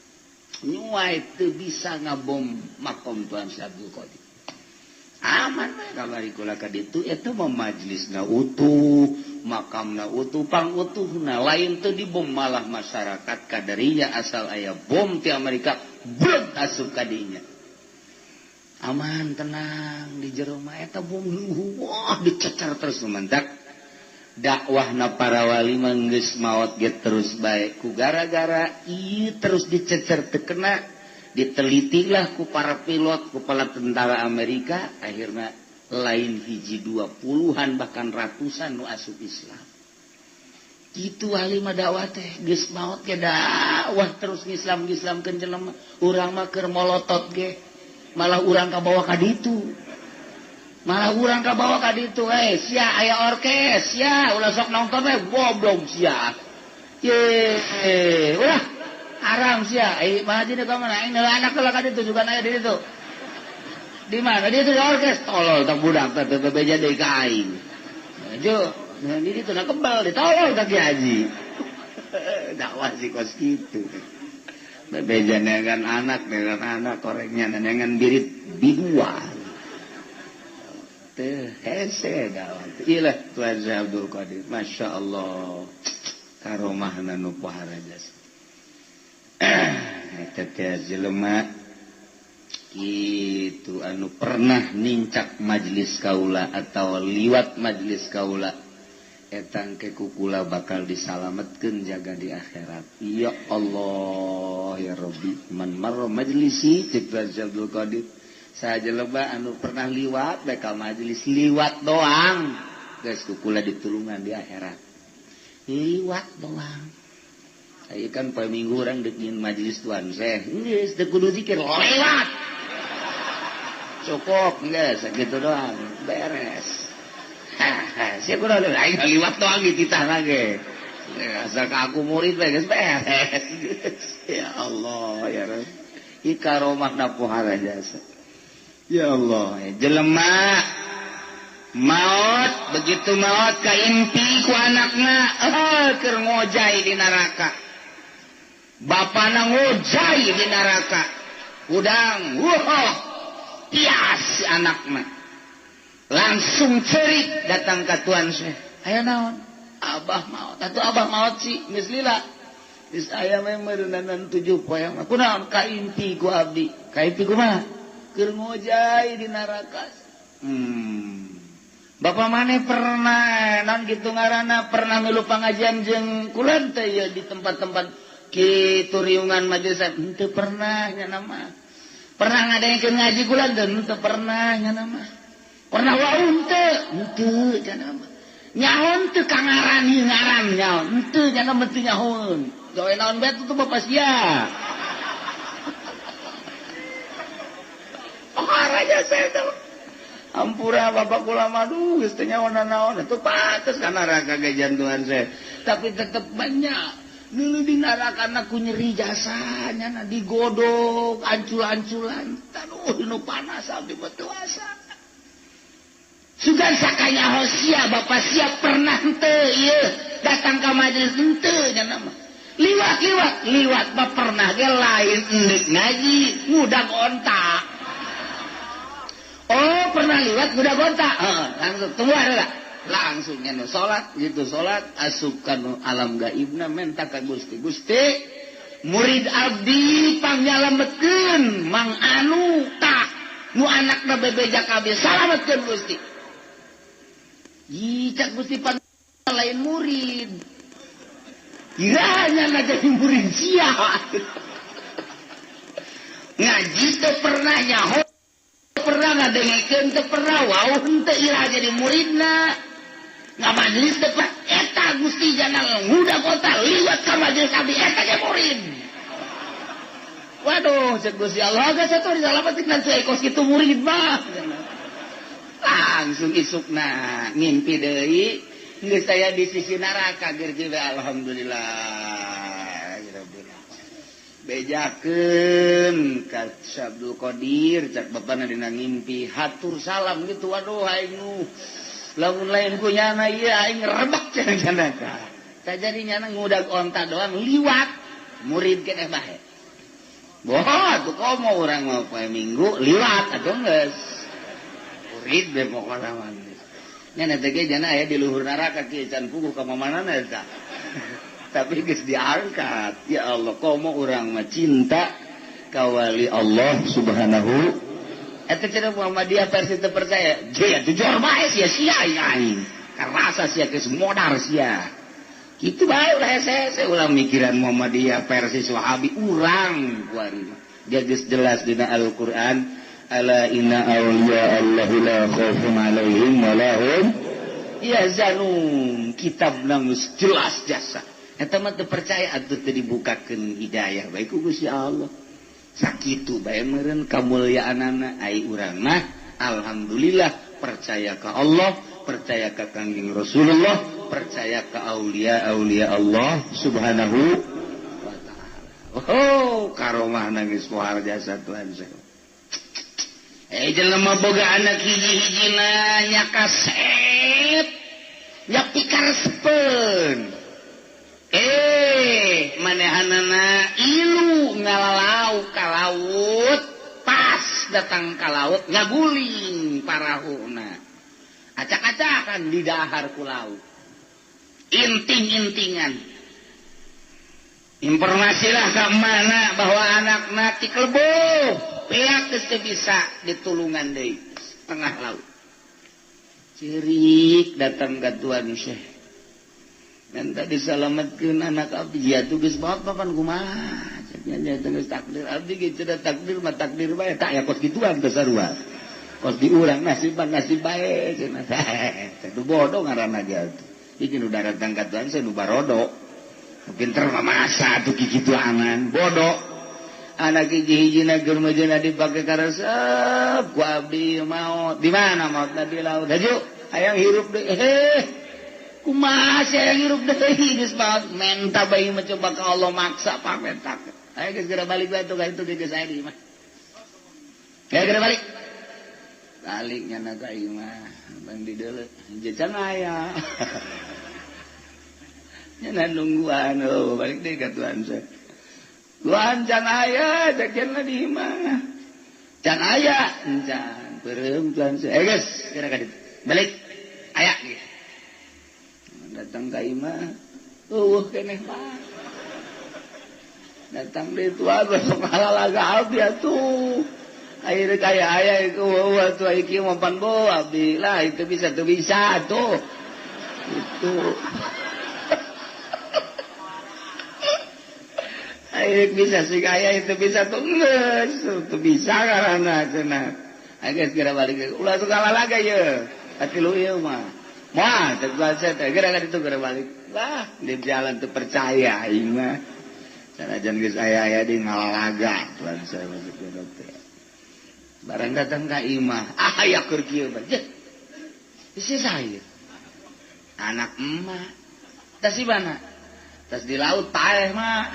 Nyuai teu bisa ngabom makom Tuhan Syekh Abdul Qadir. Aman we kamari kula ka ditu eta mah majlisna utuh, makamna utuh, pangutuhna lain teu dibom malah masyarakat kadarinya asal aya bom ti Amerika blug asup ka dinya. Aman tenang di jero mah eta bom wah dicecer terus mentak dakwahna para wali mah geus maot ge terus bae ku gara-gara ieu terus dicecer teu kena ditelitilah ku para pilot ku para tentara Amerika akhirna lain hiji dua puluhan bahkan ratusan nu asup Islam. Kitu wali mah dakwah teh geus maot ge dakwah terus ngislam-ngislamkeun jelema urang mah keur molotot ge malah urang kabawa ka ditu. Malah urang kabawa ka ditu sia aya orkes sia ulah sok nonton we goblok sia. Ye ulah haram sia mah haji ka mana aing anak heula ka ditu juga aya di ditu. Di mana di ditu orkes tolol tah budak teh teu bebeja deui ka aing. Jo di ditu na kebal ditolol tah ki haji. Dakwah si kos kitu. Bebeja dengan anak korengnya dengan birit biduan. Teh hese dakwah. Ilah Tuhan Syekh Abdul Qadir. Masya Allah. Karomahna nu poharajas. Eta teh jelema kitu anu pernah nincak majelis kaula atau liwat majelis kaula. Etang ke kukula bakal disalametkeun jaga di akhirat. Ya Allah ya Rabbi man marra majlisi cek Abdul Qadir. Saja jelema anu pernah liwat bae ka majelis liwat doang geus kukula ditulungan di akhirat. Liwat doang. Aya kan poe Minggu urang deuk nyin majelis Tuan Syekh. Geus teu kudu zikir lewat. Cukup geus sakitu doang beres. Siapa udah aing liwat doang dititah lagi. Asal ka aku murid bae geus beres. Ya Allah ya Rabb. Ikaromahna pohara jasa. Ya Allah, jelema maot begitu maot ka impi ku anakna keur ngojay di neraka. Bapana ngojay di neraka. Udang, wah, tias anakna. Langsung cerik datang ke Tuan Syekh. Aya naon? Abah maot. Atuh abah maot sih geus lila. Geus aya mah meureunanan 7 poe mah. Kunaon ka impi ku abdi? Ka impi kumaha? Keur ngojay di neraka. Bapak maneh pernah naon kitu ngaranna pernah milu pangajian jeung kula teh ieu di tempat-tempat kitu riungan majelis henteu pernah nya mah. Pernah ngadengkeun ngaji kula teh henteu pernah nya mah. Pernah waun teu? Henteu cenah mah. Nyaon teu ka ngaran ieu ngaran nyaon. Henteu cenah mah teu nyahoeun. Gawe naon bae tuh bapak sia. Pohara saya teh. Ampura bapak kula mah duh geus teu nyaho naon. Teu pantes ka neraka ge jantuhan saya. Tapi tetep banyak dulu di neraka ku nyeri jasanya na digodok ancul-anculan. Aduh nu panas abdi mah teu asa. Sugan sakanya hosia bapak siap pernah henteu ieu datang ka majelis henteu nya mah. Liwat-liwat liwat mah pernah ge lain endek ngaji ngudag onta. Oh pernah liwat ngudag onta. Heeh, langsung tunggu ada langsung nya salat gitu salat asup ka alam gaibna menta ka Gusti. Gusti murid abdi pangyalametkeun Mang Anu tah nu anakna bebeja kabeh salametkeun Gusti. Cak Gusti pan lain murid. Kiranya na jadi murid sia. Ngaji teu pernah nyaho pernah ngadengekeun teu pernah wau henteu ira jadi muridna. Ngamajelis teu pernah eta Gusti jana ngudag onta liwat ka majelis abdi eta ge murid. Waduh, cek Gusti Allah geus atuh disalamatin teh kos kitu murid mah. Langsung isukna ngimpi deui geus saya di sisi neraka ger jiwe alhamdulillah. Bejakeun ka Abdul Qadir cak bapana dina ngimpi hatur salam gitu waduh aing nu lamun lain ku nyana ieu aing rebek cenah cenah tah jadi nyana ngudag onta doang liwat murid keneh bae boh atuh komo urang mah poe Minggu liwat atuh geus murid be pokona mah nyana teh ge jana aya di luhur neraka kieu can puguh ka mamanana eta. Tapi geus diangkat ya Allah komo urang mah cinta ka wali Allah subhanahu eta cenah Muhammadiyah versi teu percaya je atuh jor bae sia sia aing karasa sia geus modar sia kitu bae ulah hese-hese ulah mikiran Muhammadiyah versi Wahabi urang kuari dia geus jelas dina Al-Qur'an ala inna awliya Allahi la khaufun alaihim wa lahum yahzanun kitabna geus jelas jasa eta mah teu percaya atuh teu dibukakeun hidayah bae ku Gusti Allah sakitu bae meureun kamulyaanana ai urang mah alhamdulillah percaya ka Allah percaya ka Kangjeng Rasulullah percaya ka aulia-aulia Allah subhanahu wa ta'ala. Oh karomahna geus pohar jasa Tuhan saya jelema boga anak hiji-hijina nya kasep nya pikaresepeun manehanana ilu ngalalau ka laut pas datang ka laut ngaguling parahuna acak-acakan di dahar ku laut inting-intingan informasilah ka mana bahwa anakna tikelbuh peak geus teu bisa ditulungan deui tengah laut cirik datang ka Tuan Syekh minta diselamatkeun anak abdi ya tuh geus bapak pan kumaha cenah nya geus takdir abdi ge cenah takdir mah takdir bae tak ya kos kituan teh sarua kos di urang nasib nasib bae cenah teh bodoh ngaranna ge atuh iki nu daratang ka Tuhan saya nu barodo pinter mah masa atuh kikituangan bodoh anak hiji-hijina keur meujeuhna dipake karesep ku abdi maot di mana maotna di laut haju hayang hirup deui kumaha sia yang hirup deui geus maot menta bae mencoba ka Allah maksa pamentak ayo geus geura balik bae tuh ka itu geus aya di imah ayo geura balik balik nyana ka imah bang di deuleu can aya nyana nungguan oh balik deui ka Tuhan saya Tuhan can aya ceuk di imah can aya can peureum Tuhan saya geus geura ka ditu balik aya geus datang ka imah eueuh keneh mah datang deui tua besok halalaga abdi atuh akhirnya kaya aya ieu eueuh atuh ieu mah pan bo abdi lah itu bisa teu bisa atuh itu akhirnya bisa sih kaya itu bisa tuh geus teu bisa karana cenah ayo geus geura balik ulah sok halalaga ye ati lu ieu mah wah, terbaca geura ka ditu geura balik. Wah, di jalan teu percaya aing mah. Sanajan geus aya-aya di ngalalaga Tuhan saya masuk ke dokter. Barang datang ka imah, ah aya keur kieu bae. Isi saya. Anak emak. Tas di mana? Tas di laut paeh mah.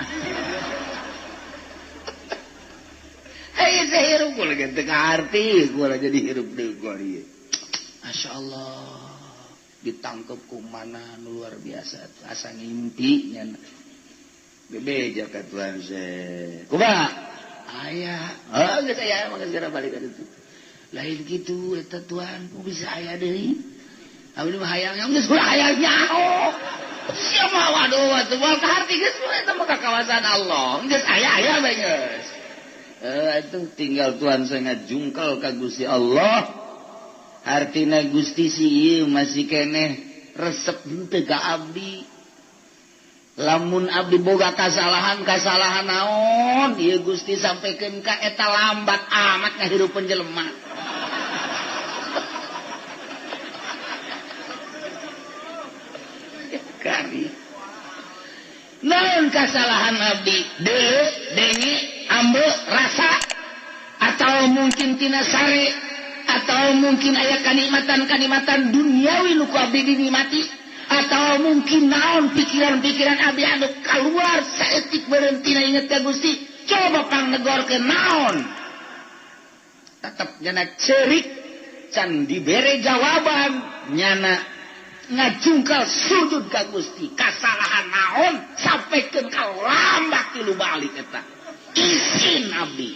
Hei, saya hirup gua lagi teu kaarti, gua jadi hirup deui gua ieu. Masya Allah. Ditangkep ku mana luar biasa asa ngimpi nya bebeja ka Tuhan se kumaha aya heuh geus aya mah geus geura balik ka ditu lain kitu eta Tuhan ku bisa aya deui abdi mah hayang geus ulah hayang nyaho sia mah waduh atuh moal kaharti geus eta mah ka kawasan Allah geus aya aya bae geus atuh tinggal Tuhan saya ngajungkel ka Gusti Allah artina Gusti si ieu masih keneh resep henteu ka abdi lamun abdi boga kasalahan naon ieu Gusti sampaikan ka eta lambat amat ngahirupeun jelema. abdi. Naon kasalahan abdi? Deuleu, denge, ambe, rasa atau mungkin tina sare atau mungkin aya kanikmatan-kanikmatan duniawi nu ku abdi dinikmati atau mungkin naon pikiran-pikiran abdi anu keluar saeutik berhenti inget ka Gusti. Coba pangnegorkeun naon. Tetep nyana cerik can dibere jawaban nyana ngajungkal sujud ka Gusti. Kasalahan naon sampaikan ka lambak tilu balik eta. Isin abdi.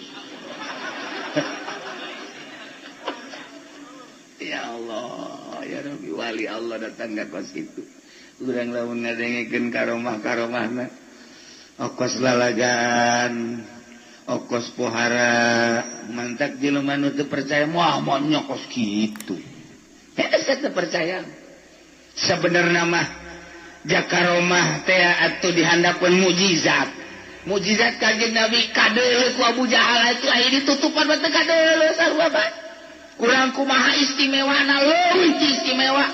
Ya Allah, ya Rabbi, wali Allah datang ka kos kitu. Urang lamun ngadengekeun karomah-karomahna. Okos lalagan, okos pohara, mantak jelema nu teu percaya moal moal kos kitu. Hese teu percaya. Sebenarnya mah jakaromah teh atuh dihandapeun mukjizat. Mukjizat kanjeng Nabi kadeuleu ku Abu Jahal itu aya ditutupan bae teu kadeuleu sarua bae. Kurang kumaha istimewana leuwih istimewa.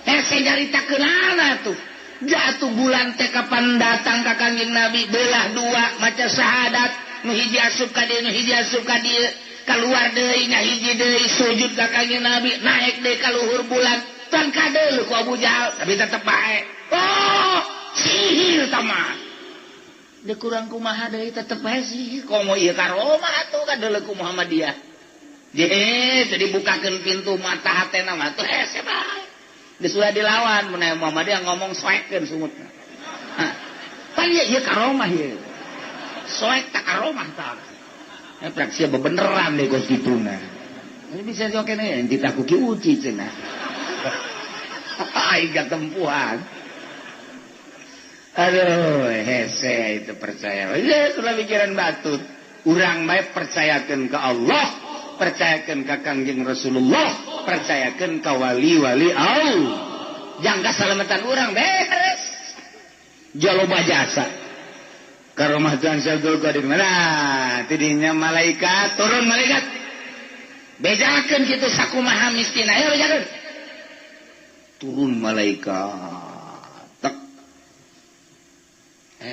Hese nyaritakeunana tuh. Jatuh bulan teh kapan datang ka Kanjeng Nabi belah dua maca syahadat nu hiji asup ka dieu nu hiji asup ka dieu kaluar deui nya hiji deui sujud ka Kanjeng Nabi naik deui ka luhur bulan tan kadeuleu ku Abu Jahal tapi tetep bae. Oh, sihir tama. Deui kurang kumaha deui tetep bae sihir komo ieu karomah atuh kadeuleu ku Muhammadiyah. Jadi dibukakeun pintu mata hatena mah tuh hese bae. Geus ulah dilawan mun Muhammadiyah ngomong soekeun sungutna. Hah. Pan ieu karomah ieu. Soek tak karomah tah. Prak sia bebeneran deh kos kituna. Ini bisa joke nih, ditaku ki uci cenah. Aing katempuhan. Aduh, hese itu percaya. Ya, sudah pikiran batut. Urang bae percayakeun ke Allah, percayakeun ka Kangjeng Rasulullah, percayakeun ka wali-wali Allah. Jangka salamatan urang beres. Jaloba jasa. Karomah Tuhan Syabdul Qadir. Nah, tidinya malaikat turun malaikat. Bejakeun kitu sakumaha mistina. Ayo bejakeun. Turun malaikat. Tek.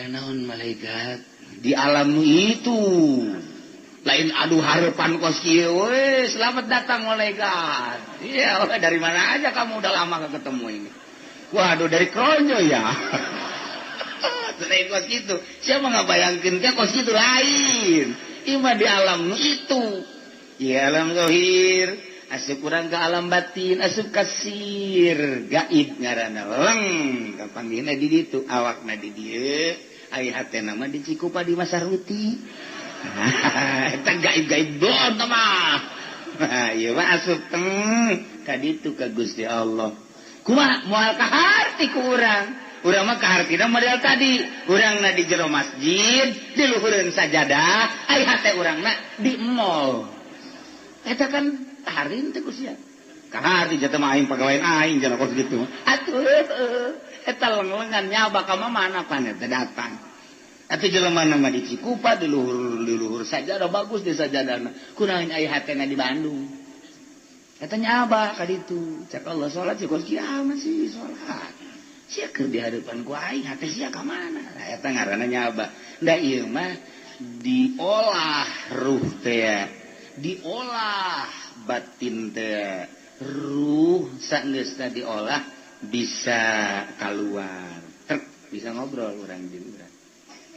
Naon malaikat di alam itu. Lain aduh harapan kos kieu we, selamat datang malaikat. Iya, dari mana aja kamu udah lama gak ketemu ini. Waduh, dari Kronjo ya. Selain kos gitu, siapa nggak bayangkan ke kos gitu lain. Ima di alam itu, ya alam zahir, asup kurang ke alam batin, asup kasir, gaib ngaranna leng, kapanggihna di ditu, awakna di dieu, ari hatena mah di Cikupa di Masaruti. Eta gaib-gaib doang mah. Nah, ieu mah asup teng ka ditu ka Gusti Allah. Kumaha moal kaharti ku urang. Urang mah kahartina model tadi, urangna di jero masjid, di luhureun sajadah, ai hate urangna di mall. Eta kan kaharin teh ku sia. Kaharti jatuh mah aing pagawean aing cenah kos kitu. Atuh eta leng-lengan nyaba ka mana pan eta datang. Atuh jelema mah di Cikupa di luhur sajadah bagus di sajadahna. Kunaon ai hatena di Bandung. Eta nyaba ka ditu. Cak Allah salat sih kos kiamat sih salat. Sia keur di hadapan ku aing hate sia ka mana? Nah, eta ngaranna nyaba. Da ieu mah diolah ruh teh, diolah batin teh. Ruh sageusna diolah bisa keluar. Trek bisa ngobrol urang jeung urang.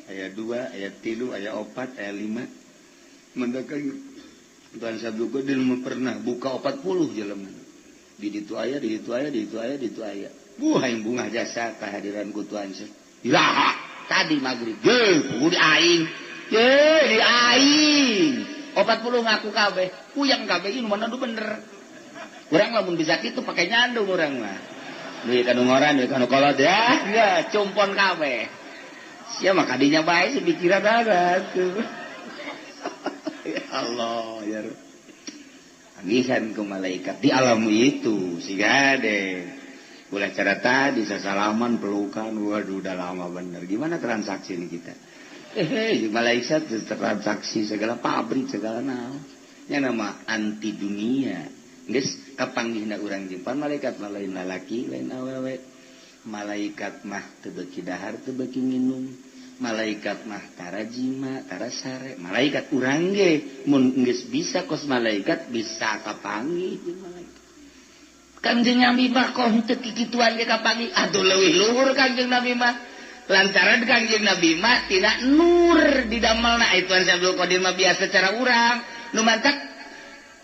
Aya 2, aya 3, aya 4, aya 5. Mendakan Tuhan Sabdu Qadir pernah buka 40 jelema. Di ditu aya, di ditu aya, di ditu aya, di ditu aya. Buah yang bunga jasa kehadiran ku Tuhan. Iraha tadi maghrib. Ye, di aing. Ye, di aing. 40 ngaku kabeh. Kuyang kabeh ieu mana nu bener. Urang lamun bisa kitu pake nyandung urang mah. Duit kanu ngoran, duit kanu kolot ya. Ya, cumpon kabeh. Sia mah kadinya bae sepikiran ada tuh. Ya Allah, ya Rabb. Agihan ke malaikat di alam itu siga deh. Ulah cara tadi sasalaman pelukan, waduh udah lama bener. Gimana transaksi ini kita? Malaikat transaksi segala pabrik segala naon. Nya nama anti dunia. Geus kapanggihna urang jeung pan malaikat lain lalaki lain awewe. Malaikat mah teu beuki dahar teu beuki nginum. Malaikat mah tara jima tara sare. Malaikat urang ge mun geus bisa kos malaikat bisa kapanggih jeung malaikat. Kangjeng Nabi mah kok henteu kikituan ge kapanggih. Aduh leuwih luhur Kangjeng Nabi mah. Lantaran Kangjeng Nabi mah tina nur didamelna. Itu Abdul Qadir mah biasa cara urang nu mantak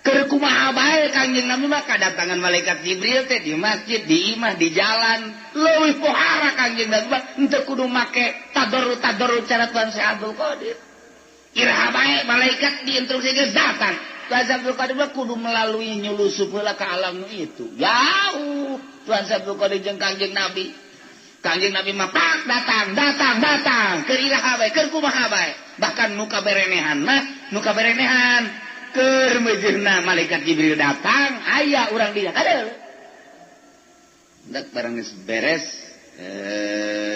keur kumaha bae Kangjeng Nabi mah kadatangan malaikat Jibril teh di masjid, di imah, di jalan. Leuwih pohara Kangjeng Nabi mah henteu kudu make tadarru-tadarru cara Tuan Syekh Abdul Qadir. Iraha bae malaikat diinstruksi geus datang. Tuan Syekh Abdul Qadir mah kudu melalui nyulusup heula ka alam nu itu. Jauh Tuan Syekh Abdul Qadir jeung Kangjeng Nabi. Kangjeng Nabi mah pak datang, datang, datang. Keur iraha bae, keur kumaha bae. Bahkan nu kaberenehan mah, nu kaberenehan keur meujeuhna malaikat Jibril datang, aya urang dia kadeuh. Dak barang geus beres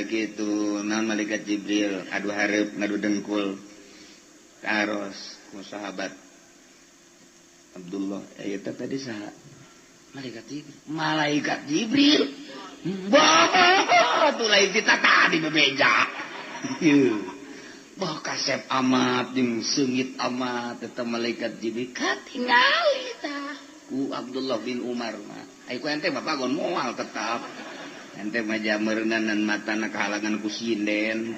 gitu naon malaikat Jibril adu hareup ngadu dengkul. Karos ku sahabat Abdullah, eta tadi saha? Malaikat Jibril. Malaikat Jibril. Bah, tuh lain kita tadi bebeja. Bah kasep amat jeung seungit amat eta malaikat Jibril katingali tah ku Abdullah bin Umar mah. Ai ku ente bapak gon moal tetap. Ente mah jameureunnan matana kahalangan ku sinden.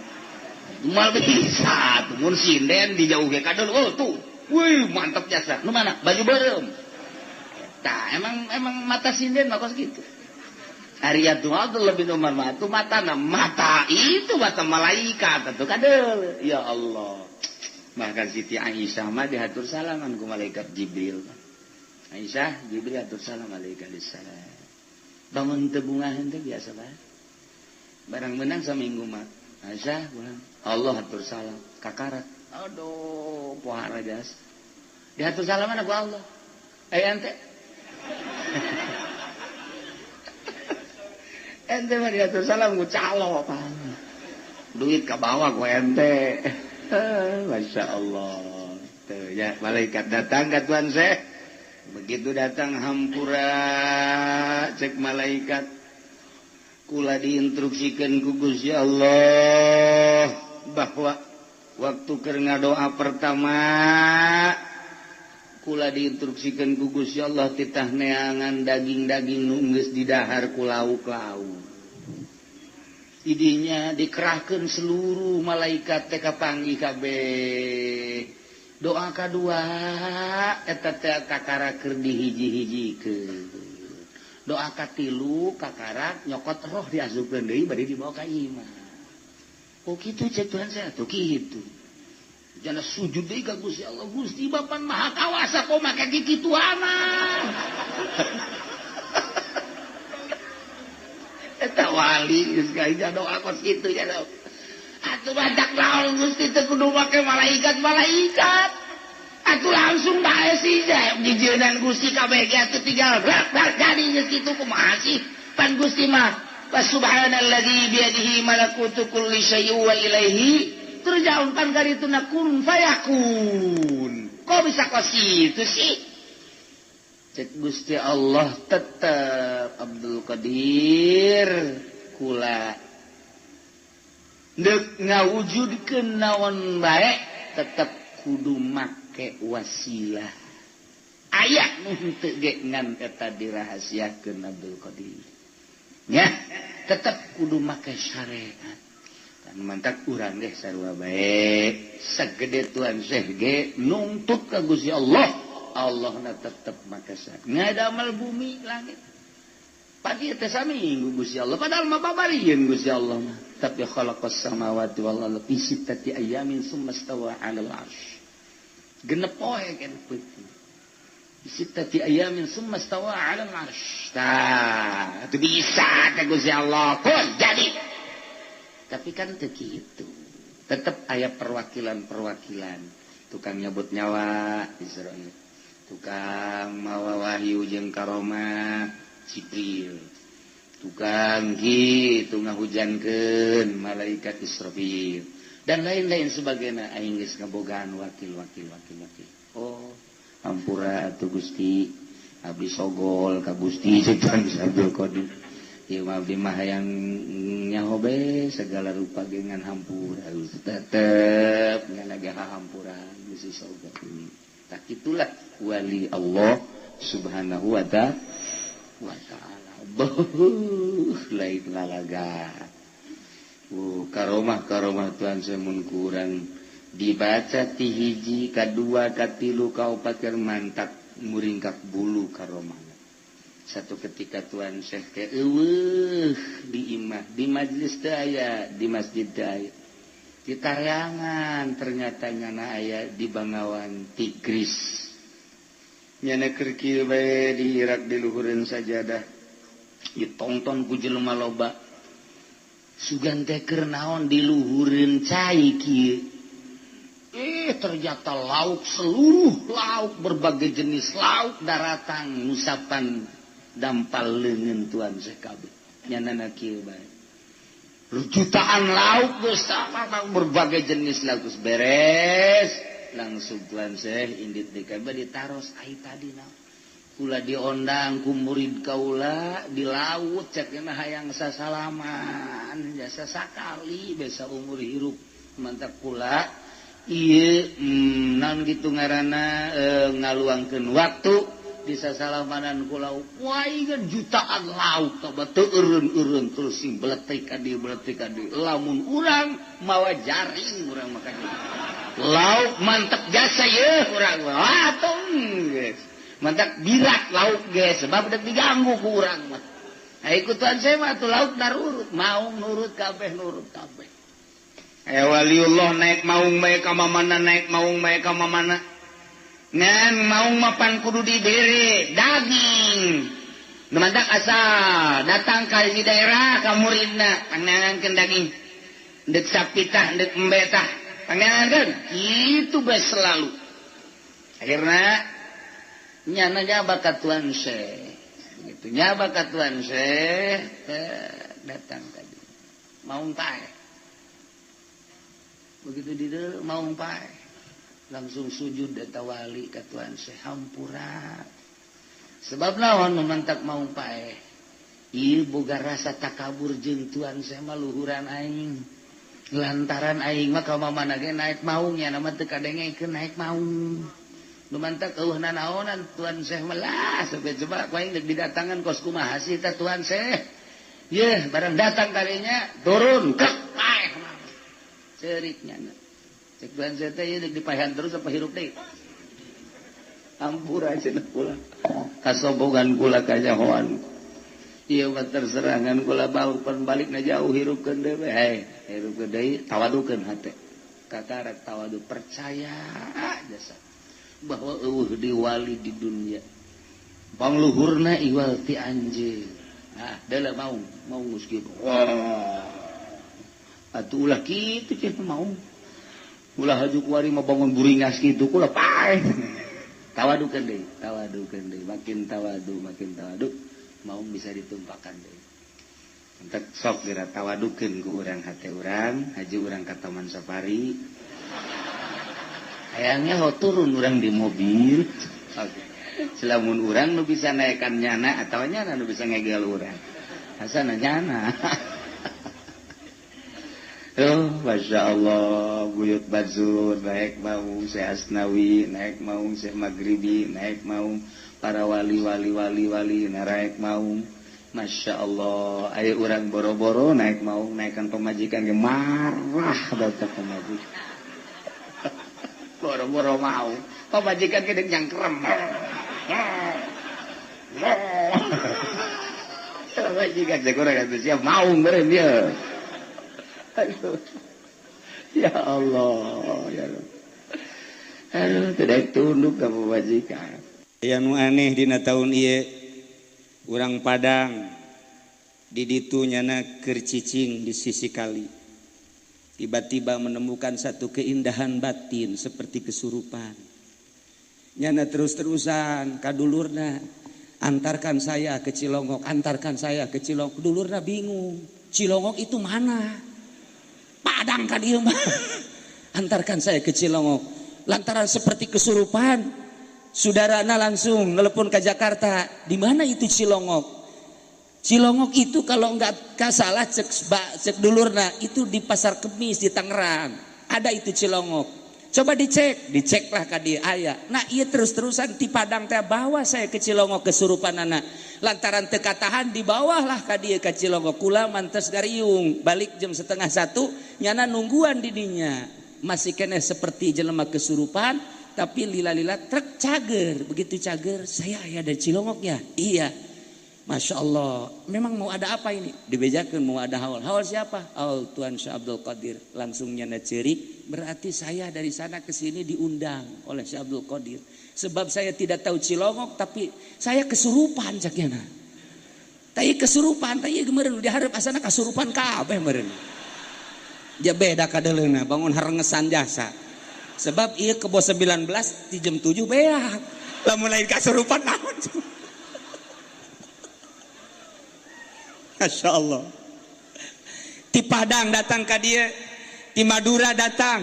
Moal bisa tuh mun sinden dijauh ge kadon oh tuh. Wih, mantap jasa. Nu mana? Baju beureum. Tah emang mata sinden mah kos kitu. Ari Abdullah bin Umar mah tuh matana mata itu mata malaikat atuh kadeuh. Ya Allah. Bahkan Siti Aisyah mah dihatur salaman ku malaikat Jibril. Aisyah Jibril hatur salam alaihi salam. Bangun teu bungaheun teh biasa bae. Barang menang saminggu mah. Aisyah pulang. Allah hatur salam kakarak. Aduh, pohara jas. Dihatur salaman ku Allah. Aya ente. Ente mah diatur salam ku calo apa. Duit ka bawah ku ente. Masya Allah. Tuh ya malaikat datang ka Tuan Syekh. Begitu datang hampura cek malaikat. Kula diinstruksikeun ku Gusti Allah bahwa waktu keur ngadoa pertama kula diinstruksikeun ku Gusti Allah titah neangan daging-daging nu geus didahar ku lauk-lauk. Idinya dikerahkeun seluruh malaikat teh kapanggih kabeh. Doa kadua eta teh kakara keur dihiji-hijikeun. Doa katilu kakara nyokot roh diasupkeun deui bade dibawa ka imah. Oh kitu cek Tuhan saya tuh kitu. Jana sujud deui ka Gusti Allah, Gusti Bapan Maha Kawasa kok make kikituanan. Eta wali geus ka doa kos kitu ya. Atuh badak naon Gusti teu kudu make malaikat-malaikat. Atuh langsung bae sih jijeunan Gusti kabeh ge atuh tinggal brak brak jadi geus kitu kumaha sih? Pan Gusti mah subhanalladzi biyadihi malakutu kulli syai'in wa ilaihi turja'un pan karituna kun fayakun. Kok bisa kos kitu sih? Cek Gusti Allah tetep Abdul Qadir kula deuk ngawujudkeun naon bae tetep kudu make wasilah. Aya nu henteu ge ngan eta dirahasiakeun Abdul Qadir. Nya tetep kudu make syariat. Dan mantak urang ge sarua bae sagede Tuan Syekh ge nuntut ka Gusti Allah. Allah na tetep make syariat. Ngadamel bumi langit. Pagi teh saminggu Gusti Allah padahal mah babarieun Gusti Allah mah. Tapi khalaqas samawati wal arda fi sittati ayamin summa stawa 'alal 'arsy. Genep poe kan peuting. Sittati ayamin summa stawa 'alal 'arsy. Tah, itu bisa teh Gusti Allah pun jadi. Tapi kan teu kitu. Tetep aya perwakilan-perwakilan. Tukang nyabut nyawa Israil. Tukang mawa wahyu jeung karomah Jibril. Tukang kitu ngahujankeun malaikat Israfil dan lain-lain sebagainya. Aing geus ngabogaan wakil-wakil wakil-wakil. Oh, ampura atuh Gusti, abdi sogol ka Gusti Tuan Abdul Qadir. Ieu mah abdi mah hayang nyaho be segala rupa ge ngan hampura, tetep ngan lagi hahampuran bisi soga ini. Tak itulah wali Allah Subhanahu wa ta'ala. Beuh, lain lalaga. Karomah karomah Tuhan semun kurang dibaca ti hiji kadua katilu kaopat keur mantak muringkak bulu karomah. Satu ketika Tuhan Syekh teh eueuh di imah, di majlis teu aya, di masjid teu aya, di tareangan ternyata nyana aya di Bangawan Tigris. Nyana keur kieu bae di Irak, di luhureun sajadah, ditongton ku jelema loba. Sugan teh keur naon diluhureun cai kieu? Eh, ternyata lauk, seluruh lauk, berbagai jenis lauk daratang ngusapan dampal leungeun Tuan Syekh kabeh. Nyanana kieu bae, jutaan lauk geus, berbagai jenis lauk geus beres. Langsung Tuan Syekh indit deui ka ditaros, "Ai tadi naon?" "Kula diondang ku murid kaula di laut, cek hayang sasalaman jasa sakali besa umur hirup. Mantap kula ieu naon gitu ngaranna ngaluangkeun waktu di sasalamanan ku lauk." Wah, jutaan lauk coba teu eureun-eureun, terus sing beletik ka dieu, beletik ka dieu. Lamun urang mawa jaring, urang makan lauk mantep jasa ye urang mah tong geus mantap birak lauk ge, sebab udah diganggu ku urang mah. Nah, ikutan saya mah tuh lauk narurut, mau nurut kabeh, nurut kabeh. Eh, waliullah naik maung bae ka mana, naik maung bae ka mana. Ngan maung mapan kudu dibere daging. Nu mantak asal datang ka di daerah ka muridna, pangneangankeun daging. Ndek sapi tah, ndek embe tah, pangneangankeun. Kitu bae selalu. Akhirna nyana nyaba ka Tuan Syekh. Begitu nyaba ka Tuan Syekh, datang tadi. Maung pae. Begitu di maung pae, langsung sujud eta wali ka Tuan Syekh, "Hampura." Sebab naon memantak maung pae? Ieu boga rasa takabur jeung Tuan Syekh mah luhuran aing. Lantaran aing mah ka mana ge naik maung, nya nama teu kadengekeun naik maung. Nu mantak eueuh nanaonan Tuan Syekh mah lah sampai coba ku aing deuk didatangan kos kumaha sih tah Tuan Syekh. Yeuh, barang datang kalinya turun kek paeh ceriknya. Cek Tuan Syekh teh, ieu deuk dipaehan terus apa hirup deui? Hampura cenah kula. Kasombongan kula, kanyahoan. Ieu mah terserangan kula bau pan balikna jauh, hirupkeun deui we. Hei, hirupkeun deui, tawadukeun hate. Kakarak tawadu, percaya jasa bahwa eueuh di wali di dunia. Pangluhurna iwal ti anjeun. Nah, deuleu maung, maung geus kieu. Wah. Atuh ulah kitu cenah maung. Ulah haju kuari mah bangun buringas kitu kula paeh. Tawadukeun deui, tawadukeun deui, makin tawadu, makin tawadu, maung bisa ditumpakan deui. Entek sok geura tawadukeun ku urang hate urang, haji urang ka Taman Safari. Hayangnya ho turun urang di mobil. Oke. Selamun urang nu bisa naekan nyana atau nyana nu bisa ngegel urang. Hasana nyana. Oh, Masya Allah, Buyut Bazur naik maung, Syekh Asnawi naik maung, Syekh Maghribi naik maung, para wali-wali wali-wali naik maung. Masya Allah, ayo urang boro-boro naik maung, naikkan pemajikan ge marah baca pemajikan. Boro-boro mau, pemajikan ge nyangkrem. Pemajikan cek urang atuh siap maung beureum ieu. Aduh. Ya Allah, ya Allah. Aduh, tidak tunduk ke pemajikan. Aya nu aneh dina tahun ieu, urang Padang di ditu nyana keur cicing di sisi kali. Tiba-tiba menemukan satu keindahan batin seperti kesurupan. Nyana terus-terusan kadulurna, "Antarkan saya ke Cilongok, antarkan saya ke Cilongok." Dulurna bingung, "Cilongok itu mana? Padang kan ieu mah." "Antarkan saya ke Cilongok." Lantaran seperti kesurupan, saudarana langsung nelpon ke Jakarta, "Di mana itu Cilongok?" Cilongok itu kalau nggak salah cek dulurna itu di Pasar Kemis di Tangerang. Ada itu Cilongok. Coba dicek, diceklah ka dieu aya. Nah, ieu terus-terusan di Padang teh bawa saya ke Cilongok kesurupan anak. Lantaran teu katahan dibawahlah ka dieu ka Cilongok. Kula mantes gariung, balik jam 12:30 nyana nungguan di dinya. Masih keneh seperti jelema kesurupan, tapi lila-lila truk cager. Begitu cager, saya aya di Cilongok ya. Iya. Masya Allah, memang mau ada apa ini? Dibejakan mau ada haul. Haul siapa? Haul Tuan Syekh Abdul Qadir. Langsung nyana cerik, berarti saya dari sana ke sini diundang oleh Syekh Abdul Qadir. Sebab saya tidak tahu Cilongok, tapi saya kesurupan cak nyana. Tapi kesurupan, tapi meureun dihareup asana kasurupan kabeh meureun. Ja beda kadeleuna, bangun harengesan jasa. Sebab ieu kebo 19 di jam 7 beak. Lamun lain kasurupan naon? Masya Allah. Di Padang datang ke dia, di Madura datang,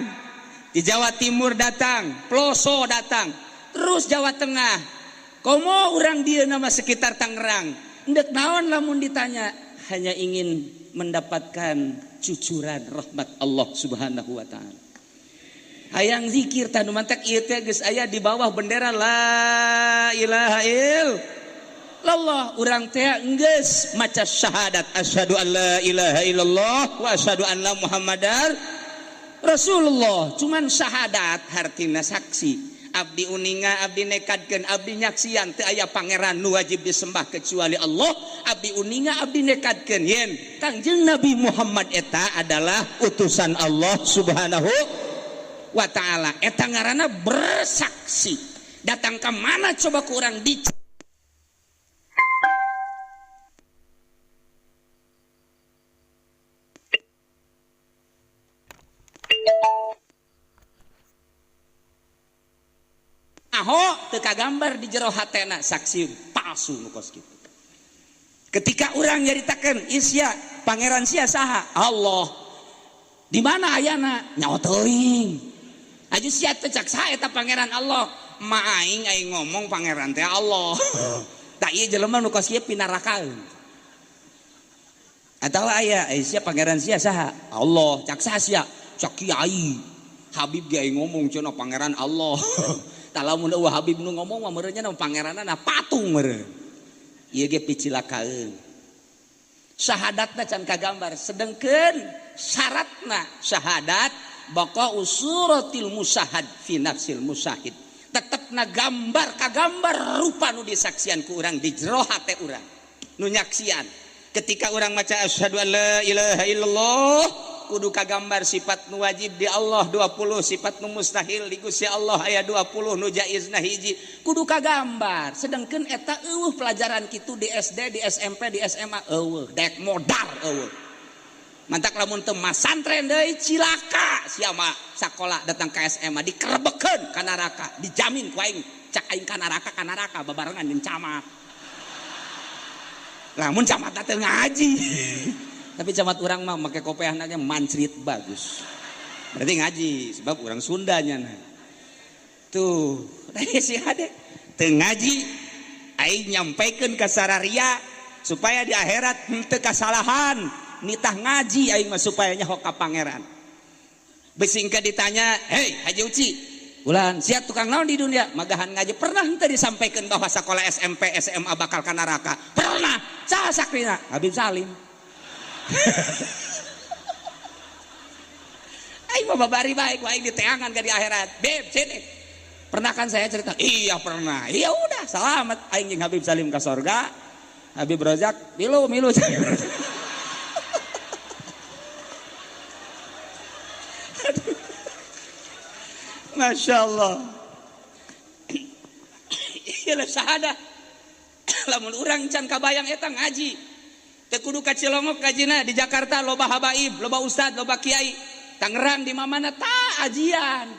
di Jawa Timur datang, Ploso datang, terus Jawa Tengah. Komo orang dia nama sekitar Tangerang. Ndek naon lamun ditanya, hanya ingin mendapatkan cucuran rahmat Allah Subhanahu wa taala. Hayang zikir tah nu mantak ieu teh geus aya di bawah bendera la ilaha illallah. Urang teh geus maca syahadat asyhadu an la ilaha illallah wa asyhadu anna Muhammadar Rasulullah. Cuman syahadat hartina saksi. Abdi uninga, abdi nekadkeun, abdi nyaksian teu aya pangeran nu wajib disembah kecuali Allah. Abdi uninga, abdi nekadkeun yen Kangjeng Nabi Muhammad eta adalah utusan Allah Subhanahu wa taala. Eta ngaranna bersaksi. Datang ke mana coba ku urang di aho teu kagambar di jero hatena saksi palsu nu kos kitu. Ketika urang nyaritakeun isya pangeran sia saha? Allah. Di mana ayana? Nyawa teuing. Aju sia teh cak saha eta pangeran Allah? Ma aing aing ngomong pangeran teh Allah. Tah ieu jelema nu kos kieu pinarakaeun. Atawa aya sia pangeran sia saha? Allah. Cak saha sia? Cak kiai. Habib ge aing ngomong cenah pangeran Allah. Tah lamun eueuh Habib nu ngomong mah meureun nya pangeranna patung meureun. Ieu ge picilakaeun. Syahadatna can kagambar, sedengkeun syaratna syahadat baqa usuratil musahad fi nafsil musahid. Tetepna gambar kagambar rupa nu disaksian ku urang di jero hate urang. Nu nyaksian. Ketika urang maca asyhadu an la ilaha illallah kudu kagambar sifat nu wajib di Allah 20, sifat nu mustahil di Gusti Allah aya 20, nu jaizna hiji, kudu kagambar. Sedengkeun eta eueuh pelajaran kitu di SD, di SMP, di SMA eueuh, dek modar eueuh. Mantak lamun teu masantren deui cilaka sia mah sakola datang ka SMA dikerebekeun ka neraka, dijamin ku aing cak aing ka neraka babarengan jeung camat. Lamun camat teh ngaji. Tapi camat urang mah make kopeahna ge mancrit bagus. Berarti ngaji sebab urang Sundanya nah. Tuh, si hade teu ngaji aing nyampaikeun ka sararia supaya di akhirat henteu kasalahan. Nitah ngaji aing mah supaya nyaho ka pangeran. Bisi engke ditanya, "Hei Haji Uci, ulan siap tukang naon di dunia?" Magahan ngaji pernah henteu disampaikan bahwa sekolah SMP, SMA bakal ka neraka? Pernah. Saha sakrina? Habib Salim. Aing mah babari baik, aing diteangan ke di akhirat. Beb, sini. Pernah kan saya cerita? Iya pernah. Iya udah, selamat aing jeung Habib Salim ke sorga. Habib Rozak milu milu. Masya Allah. Iyalah syahadah. Lamun urang can kabayang eta ngaji. Teu kudu ka Cilongok ngajina di Jakarta loba habaib, loba ustad, loba kiai. Tangerang di mana ta ajian.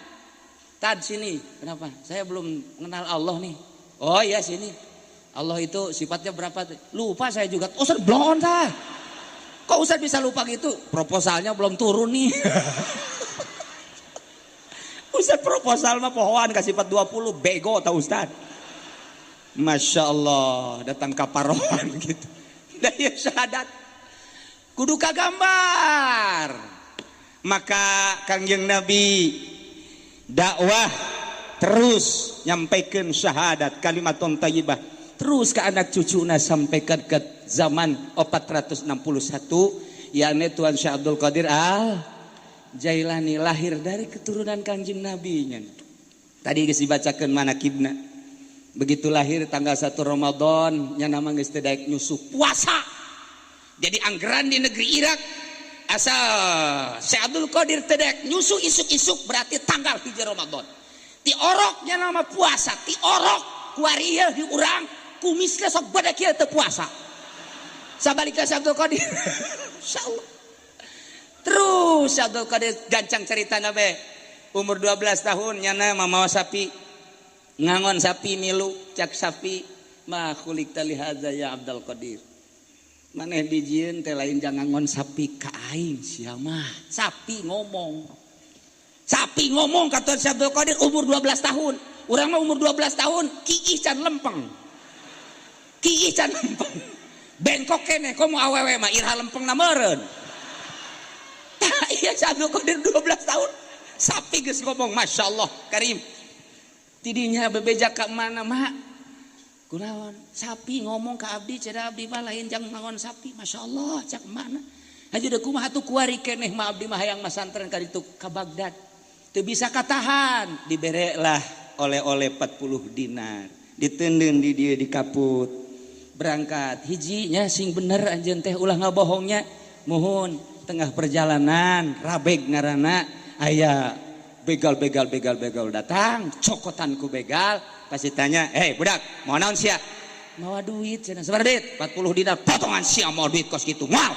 Tad sini, kenapa? Saya belum kenal Allah nih. Oh iya sini. Allah itu sifatnya berapa? Lupa saya juga. Oh, Ustaz blon tah. Kok Ustaz bisa lupa gitu? Proposalnya belum turun nih. Ustaz proposal mah pohoan ka sifat 20, bego tau Ustaz. Masya Allah, datang kaparohan gitu. Da ieu syahadat kudu kagambar. Maka Kangjeng Nabi dakwah terus nyampaikan syahadat kalimatun thayyibah terus ke anak cucuna sampai ke zaman 461 yakni Tuan Syekh Abdul Qadir Al Jailani lahir dari keturunan Kangjeng Nabi nya. Tadi geus dibacakeun manakibna. Begitu lahir tanggal 1 Ramadan nya nama geus teu daek nyusuh puasa. Jadi anggeran di negeri Irak asal Syekh Abdul Qadir teu daek nyusuh isuk-isuk berarti tanggal 1 Ramadan. Ti oroknya nama puasa, ti orok kuari ieu di urang kumisna sok bade kieu teu puasa. Sabalikna Syekh Abdul Qadir. Insyaallah. Terus Syekh Abdul Qadir gancang caritana bae. Umur 12 tahun nyana mamawa sapi. Ngangon sapi milu cak sapi ma khuliqta li hadza ya Abdul Qadir. Maneh dijieun teh lain jang ngangon sapi ka aing sia mah. Sapi ngomong. Sapi ngomong ka Tuan Syekh Abdul Qadir umur 12 tahun. Urang mah umur 12 tahun kiih can lempeng. Kiih can lempeng. Bengkok keneh komo awewe mah iraha lempengna meureun. Tah ieu Syekh Abdul Qadir 12 tahun. Sapi geus ngomong Masya Allah Karim. Tidinya bebeja ka mana mak? Kunaon? Sapi ngomong ka abdi cenah abdi mah lain jang ngangon sapi. Masya Allah cak mana? Haji deui kumaha atuh kuari keneh mah abdi mah hayang masantren ka ditu ka Baghdad. Teu bisa katahan, diberelah oleh-oleh 40 dinar. Diteundeun di dieu di kaput. Berangkat hijinya sing bener anjeun teh ulah ngabohongnya. Muhun tengah perjalanan rabeg ngaranna aya begal begal begal begal datang cokotan ku begal pasti tanya, "Hei budak, mau naon sia?" Mawa duit cenah. Sabaraha duit? 40 dinar. Potongan sia mau duit kos kitu. Moal.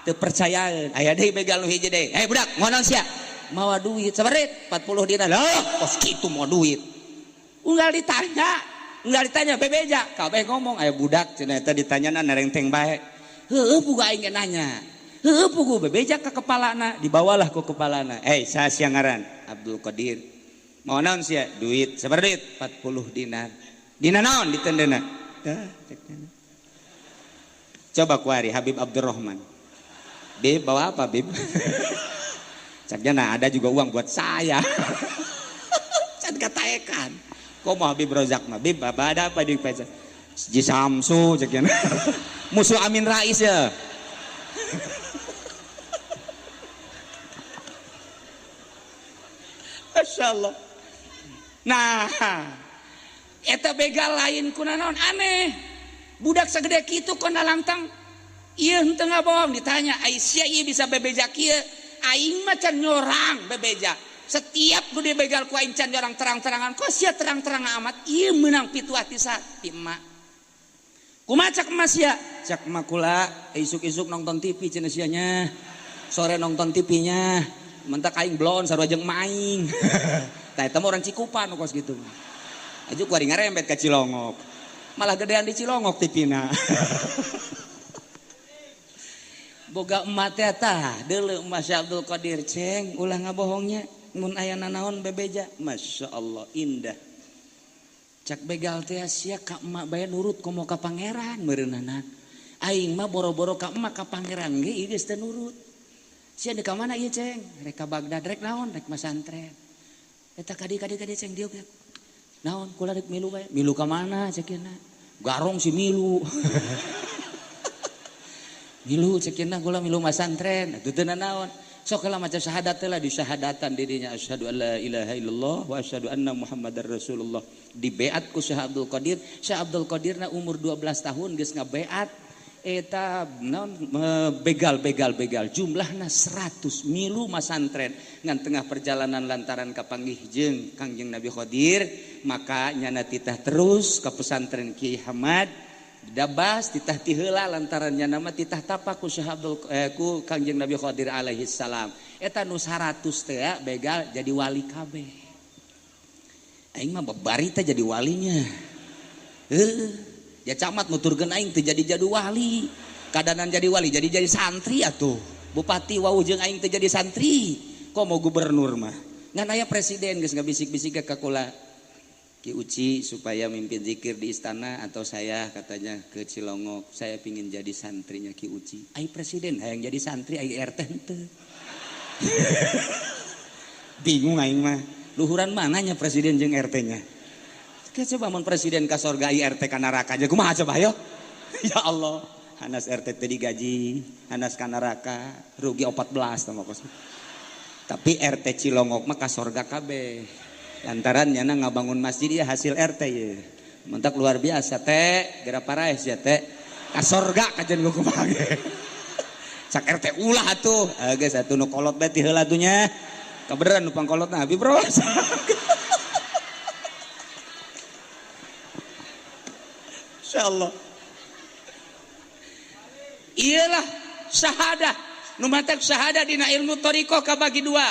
Teu percayaan. Aya deui begal nu hiji deui. "Hei budak, mau naon sia?" Mawa duit. Sabaraha duit? 40 dinar. Loh, kos kitu mau duit. Unggal ditanya bebeja, kabeh ngomong aya budak cenah eta ditanyana nerengteng bae. Heueuh pugu aing ge nanya. Heueuh pugu bebeja ka kepalana, dibawalah ku kepalana. "Eh, saha sia ngaran?" Abdul Qadir. "Mau naon sia?" Duit. "Sabaraha duit?" 40 dinar. "Dina naon ditendeuna?" Tah, cek teh. Coba kuari Habib Abdurrahman. "Bib, bawa apa, Bib?" Caknya, "Nah, ada juga uang buat saya." Can kataekan. Kok mau Habib Rozak mah? "Bib, apa ada apa di pesa?" Ji Samsu caknya. Musuh Amin Rais ya. Masya Allah. Nah, eta begal lain kuna naon aneh. Budak segede kitu kona langtang ieu henteu ngabohong ditanya, "Ai sia ieu bisa bebeja kieu?" Aing mah can nyorang bebeja. Setiap gede begal ku aing can nyorang terang-terangan. Kok sia terang-terang amat? Ieu meunang pituah ti ti emak. Kumaha cak emak sia? Cak emak kula isuk-isuk nonton TV cenah sia nya. Sore nonton TV-nya. Mentak aing blon sarua jeung emak aing. Tah eta mah orang Cikupa nu kos kitu. Aju kuari ngarembet ka Cilongok. Malah gedean di Cilongok TV-na. Boga emak teh tah deuleu emak Syekh Abdul Qadir ceng ulah ngabohongnya mun aya nanaon bebeja. Masya Allah indah. Cak begal teh sia ka emak bae nurut komo ka pangeran meureunana. Aing mah boro-boro ka emak ka pangeran ge ieu geus teu nurut. Sia di ka mana ieu ceng? Rek ka Baghdad rek naon? Rek masantren. Eta kadi-kadi ceng dieu. Naon kula rek milu bae. Milu ka mana cekina? Garong si milu. Milu cekina kula milu masantren. Atuh teu naon? Sok heula maca syahadat teh lah disyahadatan dirinya asyhadu alla ilaha illallah wa asyhadu anna Muhammadar Rasulullah. Dibeat ku Syekh Abdul Qadir. Syekh Abdul Qadirna umur 12 tahun geus ngabeat eta naon begal begal begal jumlahna 100 milu masantren ngan tengah perjalanan lantaran kapanggih jeung Kangjeng Nabi Khadir maka nyana titah terus ka pesantren Kiai Hamad dabas titah ti heula lantaran nyana mah titah tapak ku Syekh Abdul ku Kangjeng Nabi Khadir alaihi salam eta nu 100 teh begal jadi wali kabeh. Aing mah babari teh jadi walinya. Heuh. Ya camat nuturkeun aing teu jadi jadi wali. Kadanan jadi wali jadi santri atuh. Bupati wau jeung aing teu jadi santri. Kok mau gubernur mah. Ngan aya presiden geus ngabisik-bisik ka kula. Ki Uci supaya mimpin zikir di istana atau saya katanya ke Cilongok, saya pingin jadi santrinya Ki Uci. Ai presiden hayang jadi santri, ai RT henteu. Bingung aing mah. Luhuran mananya presiden jeung RT-nya? Coba mun presiden ka sorga, ai RT ka neraka aja kumaha coba ayo? Ya Allah, hanas RT teh digaji, hanas ka neraka, rugi 14 tah kos. Tapi RT Cilongok mah ka sorga kabeh. Lantaran nyana ngabangun masjid ya hasil RT ya. Mentak luar biasa teh, geura paraes ya teh. Ka sorga kajen kumaha ge. Cak RT ulah atuh. Geus atuh nu kolot bae ti heula atuh nya. Kabeneran nu pangkolotna abi bro. Insyaallah. Iyalah syahadah. Nu matak syahadah dina ilmu thariqah kabagi dua.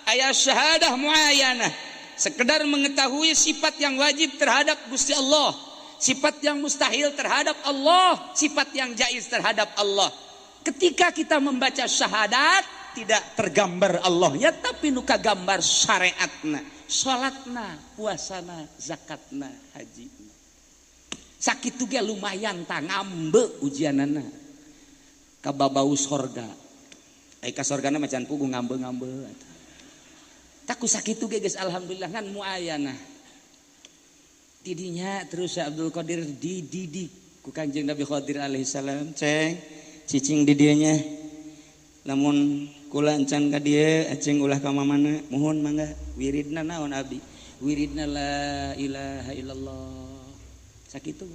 Aya syahadah muayyanah, sekedar mengetahui sifat yang wajib terhadap Gusti Allah, sifat yang mustahil terhadap Allah, sifat yang jaiz terhadap Allah. Ketika kita membaca syahadat tidak tergambar Allahnya, tapi nu kagambar syariatna, salatna, puasana, zakatna, hajina. Sakitu ge lumayan tah ngambe ujianana. Kababau sorga. Ai ka sorgana mah can puguh ngambe-ngambe atuh. Taku sakitu ge geus alhamdulillah ngan muayanah. Tidinya terus Abdul Qadir dididik ku Kanjeng Nabi Khadir alaihi salam, ceng cicing di dieu nya. Lamun kula encan ka dieu aceng ulah ka mamana, muhun mangga wiridna naon abdi? Wiridna la ilaha illallah. Sakitu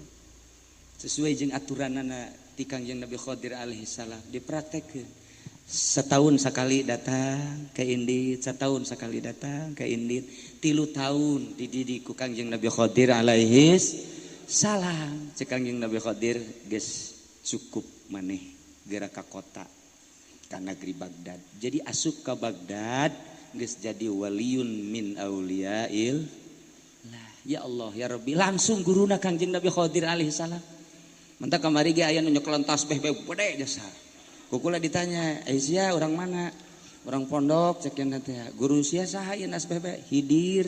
sesuai jeung aturanana ti Kanjeng Nabi Khadir alaihi salam dipraktekkeun. Setahun sekali datang ke Indit, setahun sekali datang ke Indit, 3 tahun dididik ku Kangjeng Nabi Khadir alaihi salam. Cek Kangjeng Nabi Khadir geus cukup maneh geura ka kota ka negeri Baghdad. Jadi asup ka Baghdad geus jadi waliyun min auliyail lah. Ya Allah ya Rabbi, langsung guruna Kangjeng Nabi Khadir alaihi salam. Mentak kamari ge aya nu nyekelan tasbih bae gede jasa. Kukula ditanya, "Aisyah orang mana?" "Orang pondok," cek yang teh. "Guru sia saha ieu nasbeh bae?" "Hidir."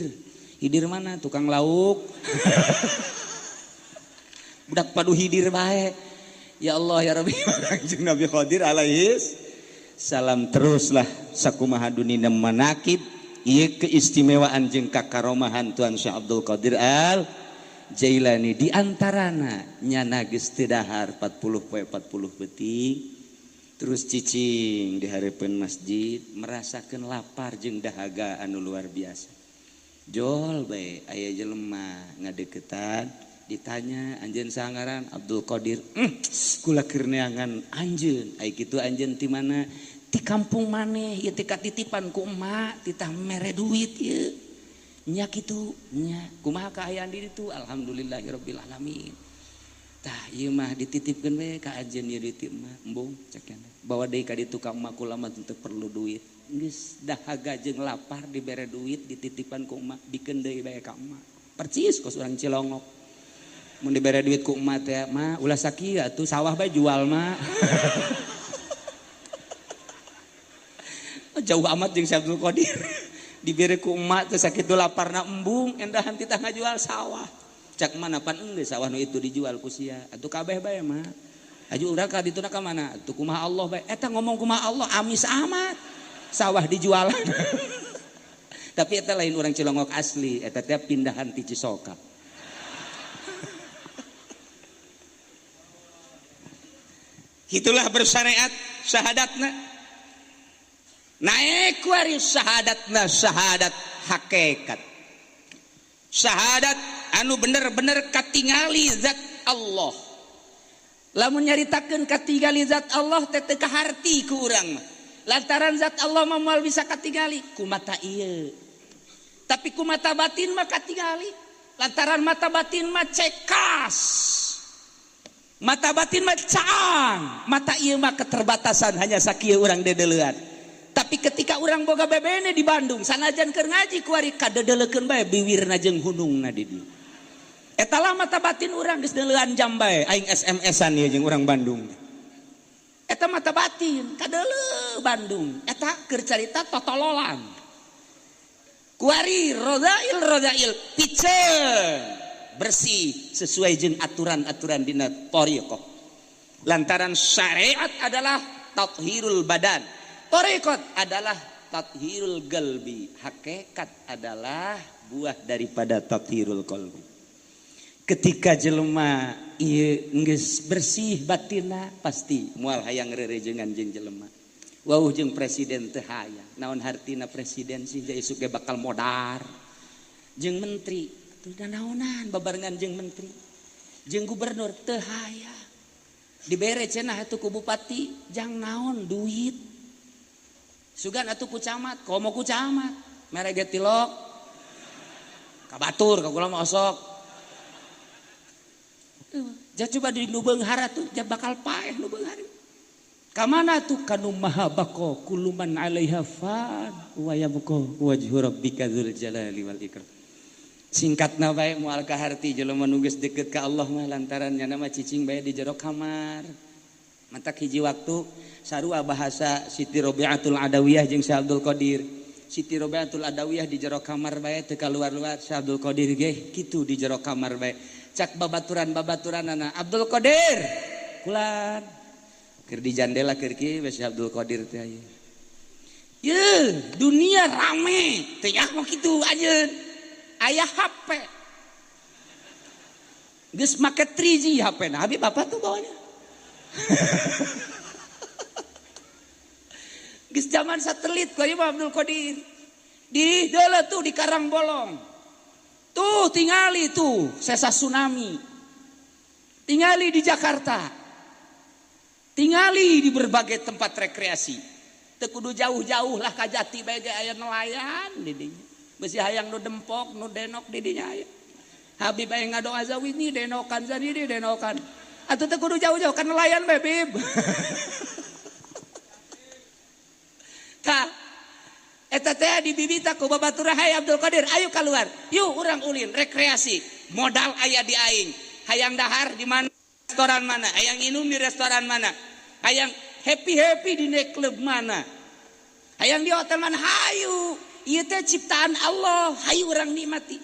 "Hidir mana?" "Tukang lauk." Budak padu hidir bae. Ya Allah ya Rabbi, Kanjeng Nabi Khadir alaihi salam teruslah sakumaha dunina manakib ieu keistimewaan jeung kakaromahan Tuan Syekh Abdul Qadir Al Jailani. Di antarana nyana geus teu dahar 40 poe 40 peuting. Terus cicing di hareupeun masjid merasakeun lapar jeung dahaga anu luar biasa. Jol bae aya jelema ngadeukeutan ditanya anjeun saha ngaran? Abdul Qadir. Kula keur neangan anjeun. Ai kitu anjeun ti mana? Ti kampung maneh ieu teh katitipan ku emak titah mere duit ieu. Nya kitu nya kumaha kaayaan di ditu? Alhamdulillahirabbil alamin. Tah ieu mah dititipkeun we ka anjeun ieu duit mah embung cek nya. Bawa deui ka ditu ka emak kula mah teu perlu duit. Geus dahaga jeung lapar dibere duit dititipan ku emak bikeun deui bae ka emak. Percis kos urang Cilongok. Mun dibere duit ku emak teh mah ulah sakieu atuh sawah bae jual mah. Jauh amat jeung Syekh Abdul Qadir. Dibere ku emak teh sakitu laparna embung endahan titah ngajual sawah. Cak mana pan enggeus sawah nu itu dijual ku sia atuh kabeh bae mah. Aju urang ka dituna ka mana? Atuh kumaha Allah bae. Eta ngomong kumaha Allah amis amat. Sawah dijual. Tapi eta lain urang Cilongok asli, eta teh pindahan ti Cisoka. Itulah bersyariat syahadatna. Naik kuari syahadatna syahadat hakikat. Syahadat anu bener-bener katingali zat Allah. Lamun nyaritakeun katingali zat Allah teh teu kaharti ku urang mah. Lantaran zat Allah mah moal bisa katingali ku mata ieu. Tapi ku mata batin mah katingali. Lantaran mata batin mah cekas. Mata batin mah caang. Mata ieu mah keterbatasan hanya sakieu urang dedeleuan. Tapi ketika urang boga bebene di Bandung sanajan keur ngaji kuari kadedeleukeun bae biwirna jeung hunungna di dieu. Eta lah mata batin urang geus deuleuan jam bae aing SMS-an ieu jeung urang Bandung. Eta mata batin kadeuleu Bandung. Eta keur carita totololan. Kuari rodail rodail piceun bersih sesuai jeung aturan-aturan dina thariqah. Lantaran syariat adalah tathhirul badan, thariqat adalah tathhirul qalbi, hakikat adalah buah daripada tathhirul qalbi. Ketika jelema ieu geus bersih batinna pasti moal hayang rerejengan jeung jelema. Wauh jeung presiden teu hayang, naon hartina presiden sih isuk ge bakal modar. Jeung menteri atuh naonan babarengan jeung menteri. Jeung gubernur teu hayang. Dibere cenah atuh ku bupati jang naon duit. Sugan atuh ku camat, komo ku camat, mere ge tilok. Ka batur ka kula mah osok. Ja coba di nu beunghar atuh ja bakal paeh nu beunghar. Ka mana tuh kanu maha baqo kullu man 'alaiha fan wa yabqa wajhu rabbika dzul jalali wal ikram. Singkatna bae moal kaharti jelema nu geus deukeut ka Allah mah lantaran nya mah cicing bae di jero kamar. Matak hiji waktu sarua bahasa Siti Robiatul Adawiyah jeung Syekh Abdul Qadir. Siti Robiatul Adawiyah di jero kamar bae teu kaluar-luar, Syekh Abdul Qadir ge kitu di jero kamar bae. Cak babaturan-babaturanana Abdul Qadir kulan keur di jandela keur kieu we Syekh Abdul Qadir teh aya. Ye, dunia rame teh mah kitu anjeun. Aya HP. Geus make 3G HP na Habib apa tuh bawanya? Geus zaman satelit ku ieu Abdul Qadir. Di deuleu tuh di Karangbolong. Tuh tingali tuh sesa tsunami. Tingali di Jakarta. Tingali di berbagai tempat rekreasi. Teu kudu jauh-jauh lah ka Jati bae ge aya nelayan di dinya. Besi hayang nu dempok, nu denok di dinya aya. Habib aya ngadoa zawini denokan zani denokan. Atuh teu kudu jauh-jauh ka nelayan bae Bib. Tah eta teh dibibita ku babatur hai Abdul Qadir, ayo keluar. Yuk urang ulin rekreasi. Modal aya di aing. Hayang dahar di mana? Restoran mana? Hayang minum di restoran mana? Hayang happy-happy di nightclub mana? Hayang di hotel mana? Hayu. Ieu teh ciptaan Allah, hayu urang nikmati.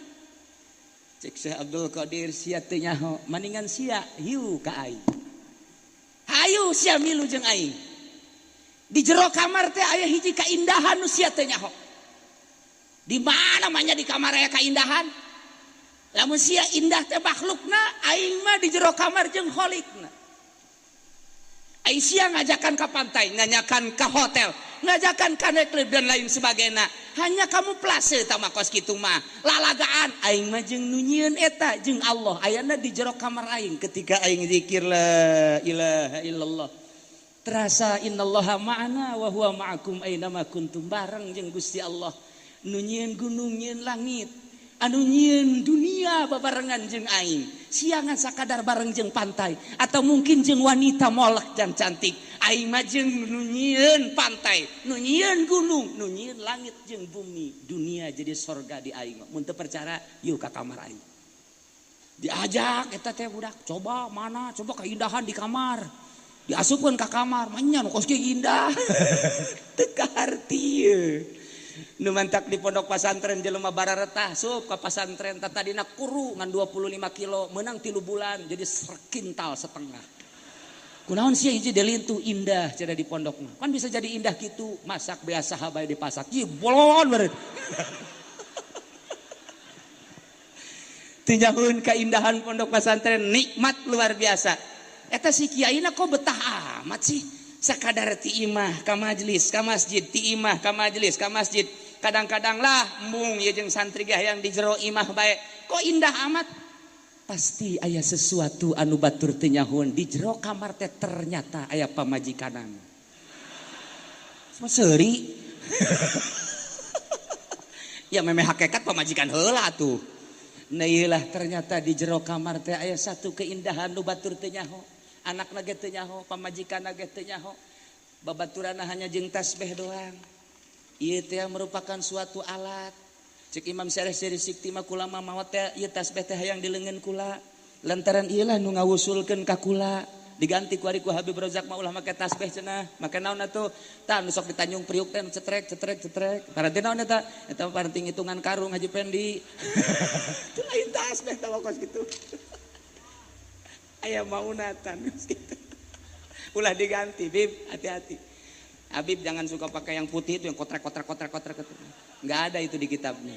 Cek Syekh Abdul Qadir sia teu nyaho, maningan sia hiu ka aing. Hayu sia milu jeung aing. Di jero kamar teh aya hiji kaindahan nu sia teu nyaho. Di mana mah nya di kamar aya kaindahan? Lamun sia indah teh makhlukna, aing mah di jero kamar jeung kholikna. Aing sia ngajakan ka pantai, ngajakan ka hotel, ngajakan ka nightclub dan lain sebagainya. Hanya kamu plase tama kos kitu mah. Lalagaan aing mah jeung nu nyieun eta jeung Allah ayana di jero kamar aing ketika aing zikir la ilaha illallah. Terasa innallaha ma'ana wa huwa ma'akum aina ma kuntum, bareng jeung Gusti Allah. Nu nyieun gunung, nyieun langit, anu nyieun dunia babarengan jeung aing. Siangan sakadar bareng jeung pantai atau mungkin jeung wanita molek dan cantik. Aing mah jeung nu nyieun pantai, nu nyieun gunung, nu nyieun langit jeung bumi. Dunia jadi sorga di aing. Mun teu percaya, yuk ka kamar aing. Diajak eta teh budak, coba mana, coba keindahan di kamar. Diasupkeun ka kamar, manya nu kos kieu indah. Teu kaharti ye. Nu mantak di pondok pasantren jelema bararetah sup ka pasantren tadina kuru ngan 25 kilo menang 3 bulan jadi sekintal setengah. Kunaon sia hiji delintu indah cenah di pondok mah. Kan bisa jadi indah kitu, masak biasa bae dipasak. Ieu bolon beureut. Tinjauheun kaindahan pondok pasantren nikmat luar biasa. Eta si kiaina kok betah amat sih. Sakadar ti imah ka majelis ka masjid, ti imah ka majelis ka masjid. Kadang-kadang lah embung ieu jeung santri ge hayang di jero imah bae. Kok indah amat? Pasti aya sesuatu anu batur teu nyahoeun di jero kamar teh ternyata aya pamajikanan. Seuri. Ya memeh hakikat pamajikan heula atuh. Nah ieulah ternyata di jero kamar teh aya satu keindahan nu batur teu nyaho. Anakna ge teu nyaho, pamajikanna ge teu nyaho. Babaturanna hanya jeung tasbih doang. Ieu teh merupakan suatu alat. Cek Imam Syarif Siri Sikti mah kula mah maot teh ieu tasbih teh hayang di leungeun kula. Lantaran ieu lah nu ngawusulkeun ka kula. Diganti ku ari ku Habib Rozak mah ulah make tasbih cenah. Make naon atuh? Tah nu sok di Tanjung Priuk teh nu cetrek cetrek cetrek. Paranti naon eta? Eta paranti ngitungan karung Haji Pendi. Itu lain tasbih tah kos kitu. Aya maunatan gitu. Ulah diganti, Bib, hati-hati. Habib jangan suka pakai yang putih itu yang kotrek kotrek kotrek kotrek. Enggak ada itu di kitabnya.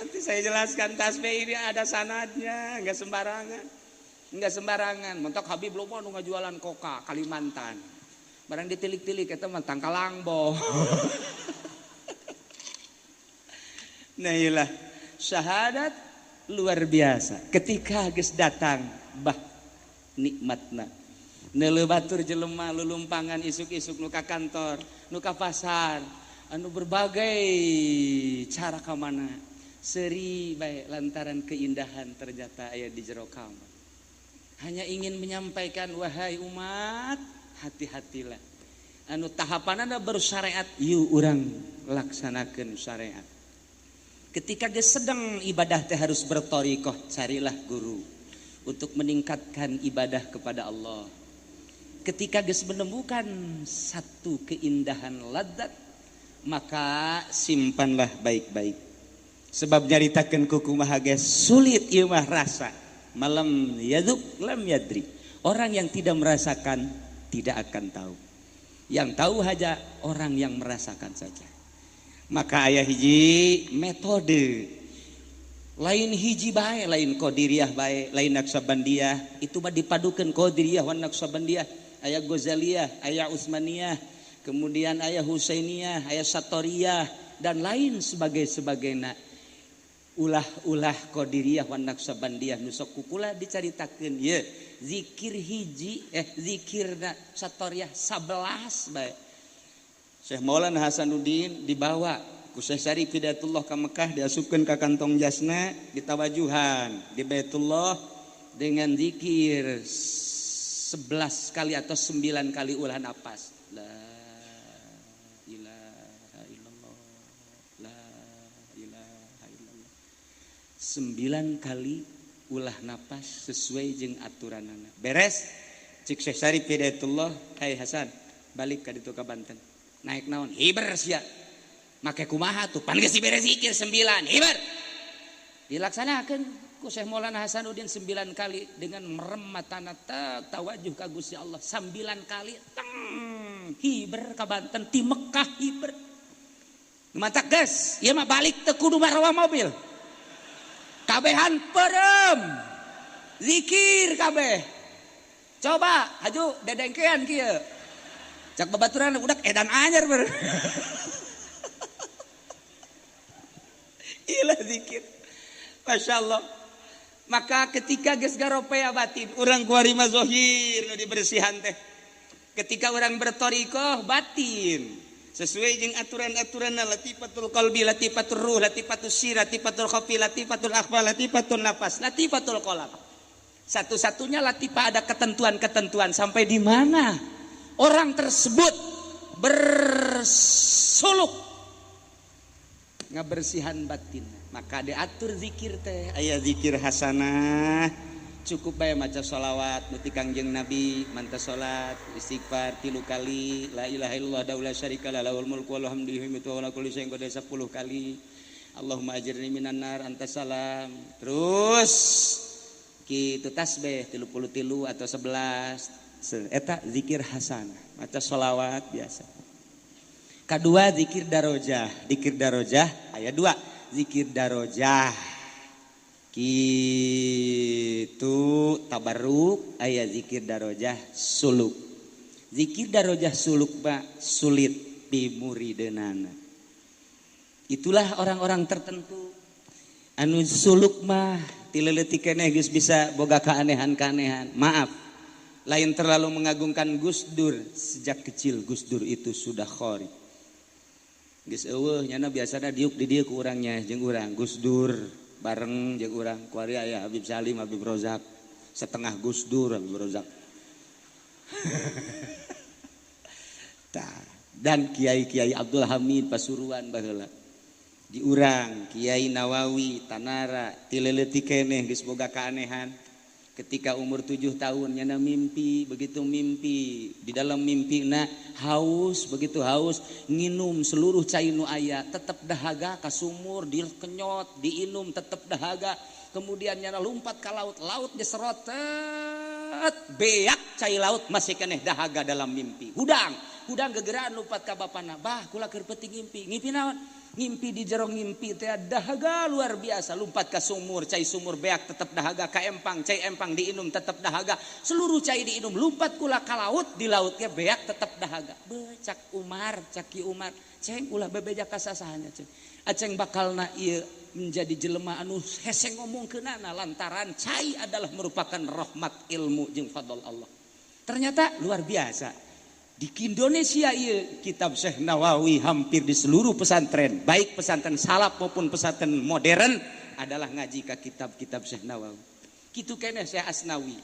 Nanti saya jelaskan tasbih ini ada sanadnya, enggak sembarangan. Enggak sembarangan. Mentok Habib loba nu ngajualan koka Kalimantan. Barang ditilik-tilik eta mah tangkalangbo. Nah iyalah, syahadat luar biasa. Ketika geus datang bah nikmatna. Neuleuh batur jelema lulumpangan isuk-isuk nu ka kantor, nu ka pasar, anu berbagai cara ka mana. Seri bae lantaran keindahan ternyata aya di jero kamar. Hanya ingin menyampaikan wahai umat, hati-hatilah. Anu tahapanana baru syariat, yuk urang laksanakeun syariat. Ketika dia sedang ibadah teh harus bertorikoh, carilah guru untuk meningkatkan ibadah kepada Allah. Ketika geus menemukan satu keindahan ladzat, maka simpanlah baik-baik. Sebab nyaritakeun ku kumaha ge sulit ieu mah rasa. Malam yadzuk lam yadri. Orang yang tidak merasakan tidak akan tahu. Yang tahu hanya orang yang merasakan saja. Maka aya hiji metode lain hiji bae, lain qadiriyah bae, lain naqsabandiyah, itu mah dipadukeun qadiriyah wan naqsabandiyah, aya Ghazaliyah, aya Utsmaniyah, kemudian aya Husainiyah, aya Satoriyah dan lain sebagainya. Ulah-ulah qadiriyah wan naqsabandiyah nu sok kukula dicaritakeun ye zikir hiji zikirna Satoriyah 11 bae. Syekh Maulana Hasanuddin dibawa ku Syekh Syarif Hidayatullah ka Mekah, diasupkeun ka kantong jasna, ditawajuhan di Baitullah dengan zikir 11 kali atau 9 kali ulah napas. La ilaha illallah, la ilaha illallah. 9 kali ulah napas sesuai jeung aturanana. Beres cik Syekh Syarif Hidayatullah, "Hai Hasan, balik ka ditu ka Banten." Naik naon hiber sia make kumaha tuh pan geus dibere zikir 9 hiber dilaksanakeun ku Syekh Maulana Hasanuddin 9 kali dengan merem matana tawajuh ka Gusti Allah 9 kali teng hiber ka Banten ti Mekah hiber mata geus ieu mah balik teu kudu marawah mobil kabehan perem zikir kabeh coba haju dedengkean kieu cak babaturan udah edan anyar ber. Ilah zikir. Masya Allah. Maka ketika geus garopea batin, urang kuari mah zahir nu dibersihan teh. Ketika orang bertorikoh batin sesuai jeung aturan-aturanna latifatul qalbi, latifatul ruh, latifatul sir, latifatul khafi, latifatul akhfa, latifatul nafas, latifatul qalb. Satu-satunya latifah ada ketentuan-ketentuan sampai di mana orang tersebut bersuluk ngabersihan batin. Maka diatur zikir teh, aya zikir hasanah, cukup bae maca sholawat nu ti Kangjeng Nabi, manta salat, istighfar 3 kali, la ilaha illallah la syarika lah lahul mulku wa lahul hamdu wa ala kulli syai'in qadir 10 kali. Allahumma ajirni minan nar anta salam. Terus kitu tasbih 33 atau 11. Eta zikir hasanah, maca sholawat biasa. Kedua zikir darojah, zikir darojah aya 2, zikir darojah kitu tabarruk, aya zikir darojah suluk. Zikir darojah suluk mah sulit pimurideunana. Itulah orang-orang tertentu anu suluk mah ti leutik keneh geus bisa boga keanehan-keanehan. Maaf, lain terlalu mengagungkan Gus Dur, sejak kecil Gus Dur itu sudah khori. Geus eueuh nyana biasana diuk di dieu ku urangnya jeung urang Gus Dur bareng jeung urang kuari aya Habib Salim, Habib Rozak, setengah Gus Dur Habib Rozak. Tah, dan kiai-kiai Abdul Hamid Pasuruan baheula. Diurang Kiai Nawawi Tanara ti leutik keneh geus boga keanehan. Ketika umur 7 tahun nyana mimpi. Begitu mimpi, di dalam mimpi na haus. Begitu haus, nginum seluruh cai nu aya, tetap dahaga. Ka sumur, dikenyot, diinum, tetap dahaga. Kemudian nyana lompat ke laut, laut diserot, beak cai laut, masih keneh dahaga dalam mimpi. Hudang hudang, gegeraan, lompat ka bapana, "Bah, kula keur peuting ngimpi." "Ngimpi naon?" "Ngimpi, di jero ngimpi teh dahaga luar biasa. Lompat ke sumur, cai sumur beak, tetap dahaga. Ka empang, cai empang diinum, tetap dahaga. Seluruh cai diinum. Lompat kula ka laut, di lautnya beak, tetap dahaga." Be, cak Umar, cak Ki Umar, "Ceng, ulah bebeja ka sasahanya, Ceng. Aceng bakalna ieu menjadi jelema anu hese ngomongkeunana lantaran cai adalah merupakan rahmat, ilmu jeung fadl Allah." Ternyata luar biasa di Indonesia iya, kitab Syekh Nawawi hampir di seluruh pesantren, baik pesantren salaf maupun pesantren modern, adalah ngaji ke kitab-kitab Syekh Nawawi. Gitu kene Syekh Asnawi.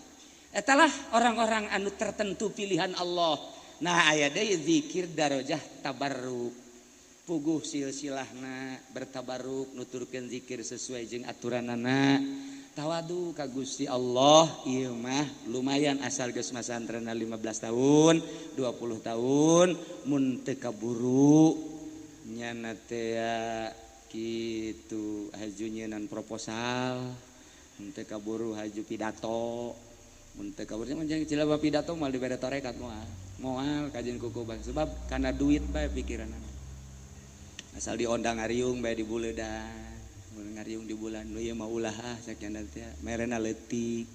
Etalah orang-orang anu tertentu pilihan Allah. Nah, aya deui zikir darajah tabarruk. Puguh silsilahna bertabaruk, nuturkeun zikir sesuai jeung aturanana, tawadu ka Gusti Allah. Ieu mah lumayan asal geus masantrenna 15 tahun, 20 tahun. Mun teu kaburu nyana teh kitu, haju nyeunan proposal. Mun teu kaburu, haju pidato. Mun teu kaburu mah cilaba pidato, moal dibere tarekat, moal moal kajeun kuku bang, sebab karena duit bae pikiranna. Asal diondang ngariung bae di buledan, ngariung di bulan. Nu ieu mah ulah ah, cek teh merena leutik.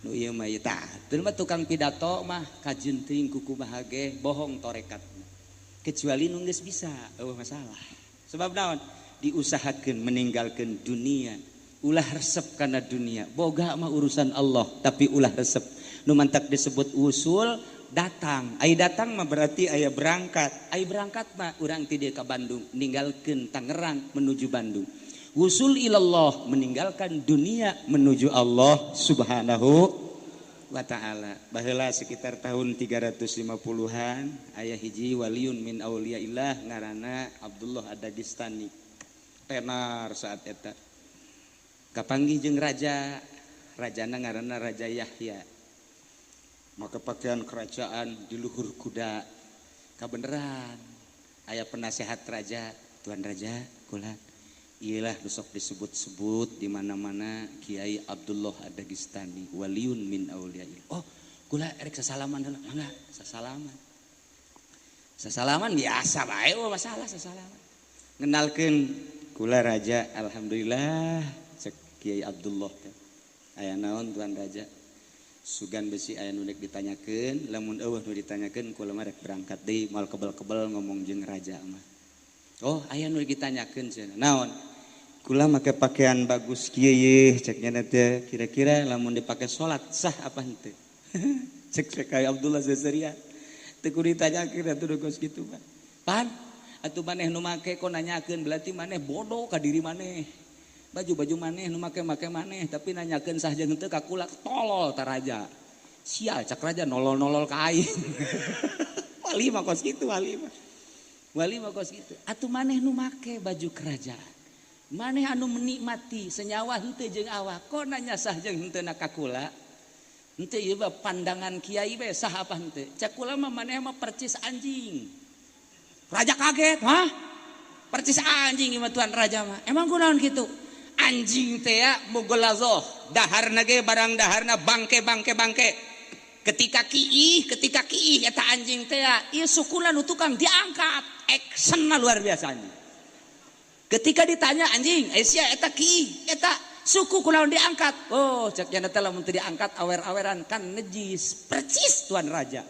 Nu ieu mah ieu tah teu mah tukang pidato mah kajeun teuing kuku bahage bohong torekat, kecuali nu geus bisa, euweuh masalah. Sebab naon? Diusahakeun meninggalkan dunia, ulah resep karena dunia. Boga mah urusan Allah, tapi ulah resep. Nu mantak disebut usul datang. Ai datang mah berarti aya berangkat. Ai berangkat mah urang ti dieu ka Bandung, ninggalkeun Tangerang menuju Bandung. Wusul ilallah, meninggalkan dunia menuju Allah Subhanahu wa Ta'ala. Baheula sekitar tahun 350-an aya hiji waliun min auliyaillah ngaranna Abdullah Ad-Dagestani. Tenar saat eta. Kapanggih jeung raja, rajana ngaranna Raja Yahya. Maka pakaian kerajaan, di luhur kuda. Kabeneran aya penasehat raja, "Tuan Raja, kula iyalah besok disebut-sebut di mana-mana Kiai Abdullah Ad-Dagestani, waliun min auliyaillah. Oh, kula erek sasalaman heula." "Mangga sasalaman." Sasalaman biasa bae, oh masalah sasalaman. "Ngenalkeun kula raja." "Alhamdulillah," cek Kiai Abdullah teh. "Aya naon, Tuan Raja?" "Sugan besi aya nu rek ditanyakeun. Lamun euweuh nu ditanyakeun, kula mah rek berangkat deui, moal kebel-kebel ngomong jeung raja mah." "Oh, aya nu ditanyakeun," cenah. "Naon?" "Kula make pakaian bagus kieu ye," cek nya teh, "kira-kira lamun dipake salat sah apa henteu?" Cek cek Kiai Abdullah Zezeria, "Teu kudu ditanyakeun atuh kos kitu mah. Pan atuh maneh nu make, kok nanyakeun? Berarti maneh bodoh ka diri maneh. Baju-baju maneh nu make, make maneh, tapi nanyakeun sah jeung henteu ka kula. Tolol ta raja." "Sial," cak raja, "nolol-nolol ka aing." Wali mah kos kitu, wali mah. Wali mah kos kitu. Atuh maneh nu make baju kerajaan, maneh anu menikmati senyawa henteu jeung awak, kok nanya sah jeung henteu na ka kula? Henteu, ieu pandangan kiai bae, sah apa henteu. Cek kula mah maneh mah percis anjing." Raja kaget, "Hah? Percis anjing mah tuan raja mah? Emang kunaon kitu?" "Anjing teh ya mugolazoh, daharna ge barang daharna bangke bangke bangke. Ketika kiih, ketika kiih eta anjing teh ieu sukuna nu tukang diangkat, actionna luar biasanya. Ketika ditanya, 'Anjing, sia eta kiih, eta suku kunaon diangkat?' Oh, cek nya teh, lamun teu diangkat awer-aweran kan nejis." Percis tuan raja.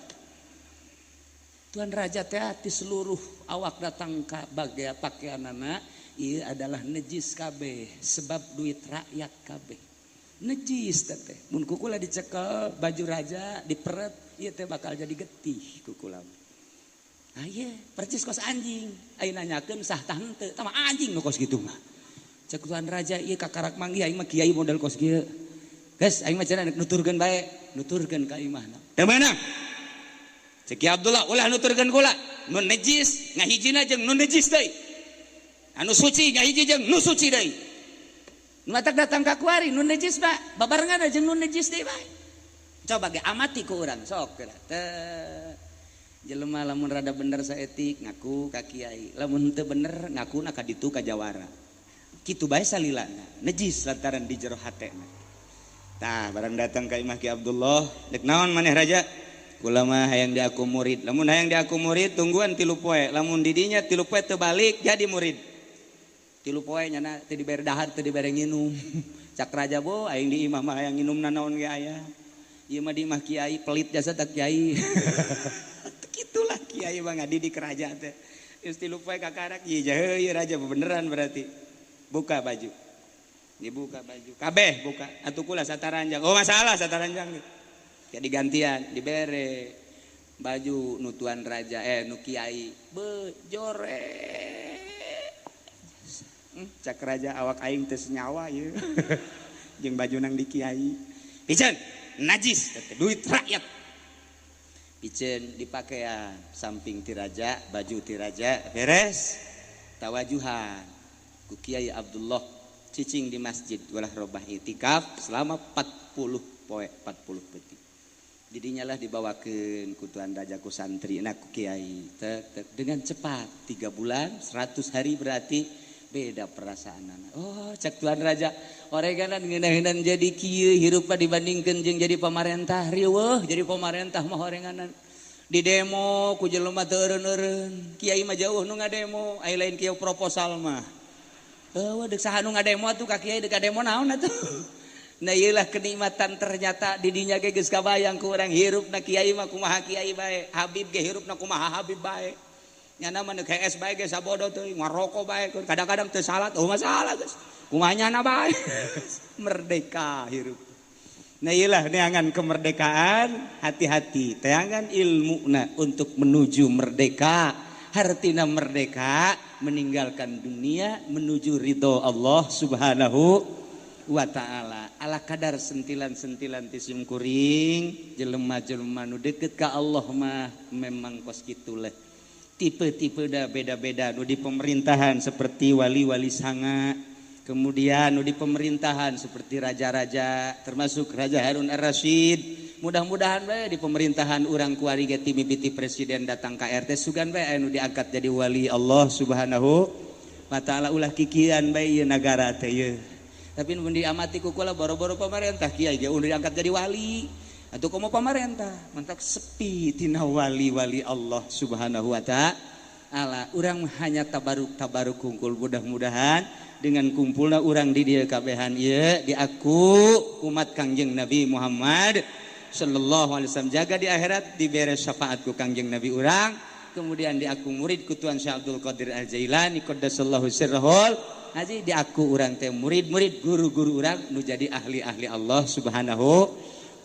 Tuan raja teh di seluruh awak datang ka bagai pakaianana ieu adalah nejis kabeh, sebab duit rakyat kabeh nejis teh. Mun kukula dicekel baju raja, diperet ieu teh, bakal jadi getih kukula. Ah iya, percis kos anjing. Ayo nanyakeun sah tah henteu, tah anjing nu kos kitu mah. Cek tuan raja, ieu kakarak manggih aing mah kiai model kos kieu. Geus, aing mah cenah nuturkeun bae, nuturkeun ka imahna. Teu meunang. Cek Ki Abdullah, "Ulah nuturkeun kula. Nu nejis ngahijina jeung nu nejis deui." Anu suci nya hiji jeung nu suci deui. Nu matak datang ka kuari nu najis mah babarengan jeung nu najis deui bae. Coba ge amati ku urang sok geura. Teu jelema lamun rada bener saetik ngaku ka kiai, lamun teu bener ngakuna ka ditu ka jawara. Kitu bae salilana, najis lantaran di jero hatena. Tah barang datang ka imah Ki Abdullah, dek naon maneh raja? Kula mah hayang diaku murid. Lamun hayang diaku murid tungguan 3 poe. Lamun di dinya 3 poe teu balik jadi murid. 3 poe nyana teu dibere dahar teu dibere nginum. Cak raja bo aing di imah mah hayang nginum nanaon ge aya. Ieu mah di imah kiai pelit jasa tak kiai. Kitulah kiai mah ngadidik raja teh. Geus 3 poe kakarak ieu jahe ieu raja beneran berarti. Buka baju. Dibuka baju. Kabeh buka. Atuh kula sataranjang. Oh masalah sataranjang. Jadi gantian dibere baju nu tuan raja nu kiai bejore. Cak raja awak aing teu senyawa ieu. Jeung baju nang di kiai. Piceun najis duit rakyat. Piceun dipakean samping ti raja, baju ti raja beres. Tawajuhan ku Kiai Abdullah cicing di masjid walah robah itikaf selama 40 poe 40 peuting. Didinya lah dibawakeun ku tuan raja ku santri na ku kiai tek, tek. Dengan cepat 3 bulan 100 hari berarti beda perasaanana. Oh cak tuan raja oreganan ngeunah-ngeunan jadi kieu hirup dibandingkeun jeung jadi pamarentah riweuh jadi pamarentah mah orenganan di demo ku jelema teu eureun-eureun kiai mah jauh nu ngademo ai lain kieu proposal mah eueuh deuk saha nu ngademo atuh ka kiai deuk ngademo naon atuh. Nah ieulah kenikmatan ternyata di dinya ge geus kabayang ku urang hirupna kiai mah kumaha kiai bae, Habib ge hirupna kumaha Habib bae. Nyana mah neuk hees bae ge sabodo teuing, ngaroko bae, kadang-kadang teu salat, oh masalah geus. Kumaha nyana bae. Merdeka hirup. Nah ieulah neangan kemerdekaan, hati-hati teangan ilmuna untuk menuju merdeka. Hartina merdeka meninggalkan dunia menuju ridho Allah Subhanahu wa ta'ala. Ala kadar sentilan-sentilan ti kuring jelema-jelema nu deket ka Allah mah memang kos kitu leh. Tipe-tipe da beda-beda nu di pemerintahan seperti wali-wali sanga, kemudian nu di pemerintahan seperti raja-raja termasuk Raja Harun Ar-Rasyid. Mudah-mudahan bae di pemerintahan urang kuari ge ti mimiti presiden datang ka RT sugan bae anu diangkat jadi wali Allah Subhanahu wa ta'ala. Ulah kikian bae ieu nagara teh ieu. Tapi mun diamati ku kula boro-boro pamarentah kiai ge udah diangkat jadi wali atau komo pamarentah mentak sepi tina wali-wali Allah Subhanahu wa ta'ala. Urang hanya tabaruk-tabaruk kungkul, mudah-mudahan dengan kumpulna urang di dieu kabehan ieu diaku umat Kangjeng Nabi Muhammad sallallahu alaihi wasallam, jaga di akhirat dibere syafaat ku Kangjeng Nabi urang, kemudian diaku murid ku Tuan Syekh Abdul Qadir Al-Jailani qaddasallahu sirrahul haji, diaku urang teh murid-murid guru-guru urang nu jadi ahli-ahli Allah Subhanahu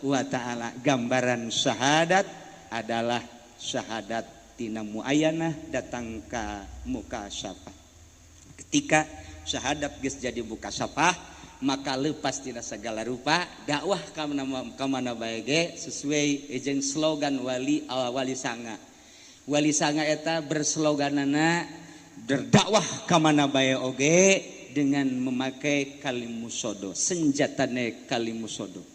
wa ta'ala. Gambaran syahadat adalah syahadat tina muayyanah datang ka muka syafah. Ketika syahadat geus jadi muka syafah maka lepas tina segala rupa dakwah ka mana bae ge sesuai jeung slogan wali wali sanga. Wali sanga eta bersloganana berdakwah ka mana bae oge dengan memakai kalimusodo, senjatane kalimusodo.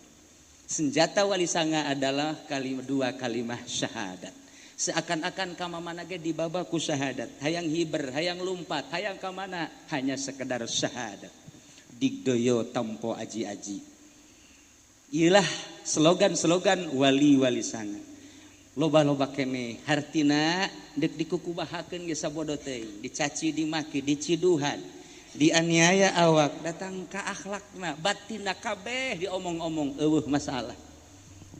Senjata wali sanga adalah dua kalimah syahadat. Seakan-akan ka mana ge dibaba ku syahadat, hayang hiber, hayang lumpat, hayang ka mana hanya sekedar syahadat. Digdoyo tampo aji-aji. Iyalah slogan-slogan wali-wali sanga. Loba-loba kene hartina dek dikukubahakeun ge sabodo teuing, dicaci, dimaki, diciduhan, dianiaya awak, datang ka akhlakna, batinna kabeh diomong-omong eueuh masalah.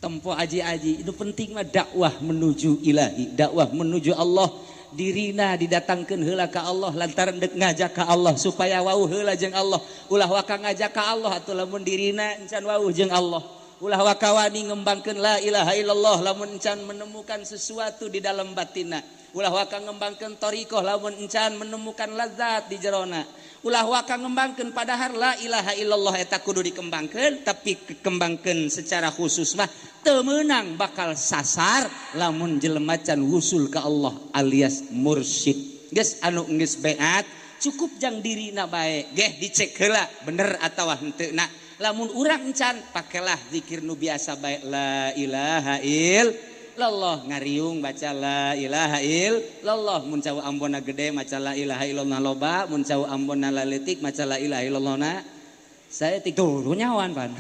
Tempo aji-aji, itu penting mah dakwah menuju ilahi, dakwah menuju Allah. Dirina didatangkeun heula ka Allah lantaran dek ngajak ka Allah supaya wauh heula jeung Allah. Ulah waka ngajak ka Allah atuh lamun dirina encan wauh jeung Allah. Ulah waka wani ngembangkeun la ilaha illallah lamun encan menemukan sesuatu di dalam batinna. Ulah waka ngembangkeun thariqah lamun encan menemukan lazat di jerona. Ulah waka ngembangkeun padahal la ilaha illallah eta kudu dikembangkeun, tapi kekembangkeun secara khusus mah teu meunang bakal sasar lamun jelema can wusul ka Allah alias mursyid. Geus anu geus beat Cukup jang dirina bae geh dicek heula bener atawa henteu na. Lamun urang encan pakelah zikir nu biasa bae la ilaha illallah, ngariung baca la ilaha illallah, mun cau ambona gede maca la ilaha illallah loba, mun cau ambona laletik maca la ilaha illallah na saeutik tuh nyawan pan.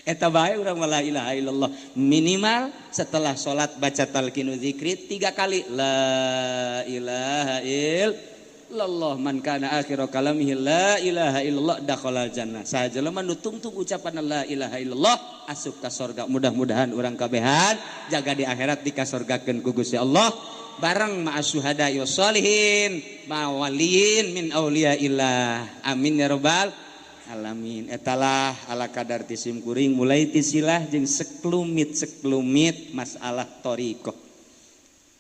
Eta bae urang la ilaha illallah minimal setelah salat baca talqinu zikri 3 kali la ilaha illallah, man kana akhiru kalamihi la ilaha illallah dakhalal jannah. Saha jelema nu tungtung ucapan la ilaha illallah asup ka sorga. Mudah-mudahan urang kabehan jaga di akhirat dikasorgakeun ku Gusti Allah bareng ma'as syuhada wassalihin ma'waliyin min auliyaillah. Amin ya rabbal alamin. Etalah ala kadar tisim kuring mulai tisilah jeung seklumit-seklumit masalah thariqah.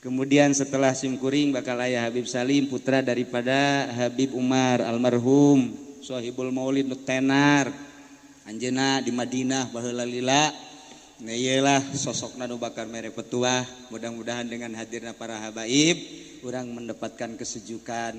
Kemudian setelah simkuring bakal aya Habib Salim putra daripada Habib Umar almarhum sahibul maulid nu tenar anjeunna di Madinah baheula lila. Nah ieulah sosokna nu bakal mere petuah. Mudah-mudahan dengan hadirna para habaib urang mendapatkan kesejukan,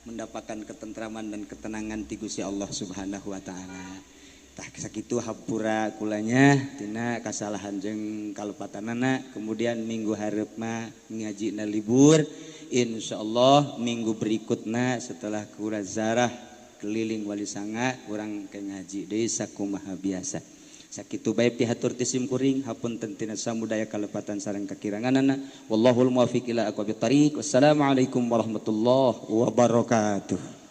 mendapatkan ketentraman dan ketenangan ti Gusti Allah Subhanahu wa taala. Tah sakitu hampura kulanya tina kasalahan jeung kalepatanana. Kemudian minggu hareup mah ngajina libur, insyaallah minggu berikutna setelah kura zarah keliling wali sanga urang ke ngaji deui sakumaha biasa. Sakitu bae pihatur ti sim kuring, hapunten tina samudaya kalepatan sareng kakiranganana. Wallahul muwaffiq ila aqwamit thariq. Wassalamualaikum warahmatullahi wabarakatuh.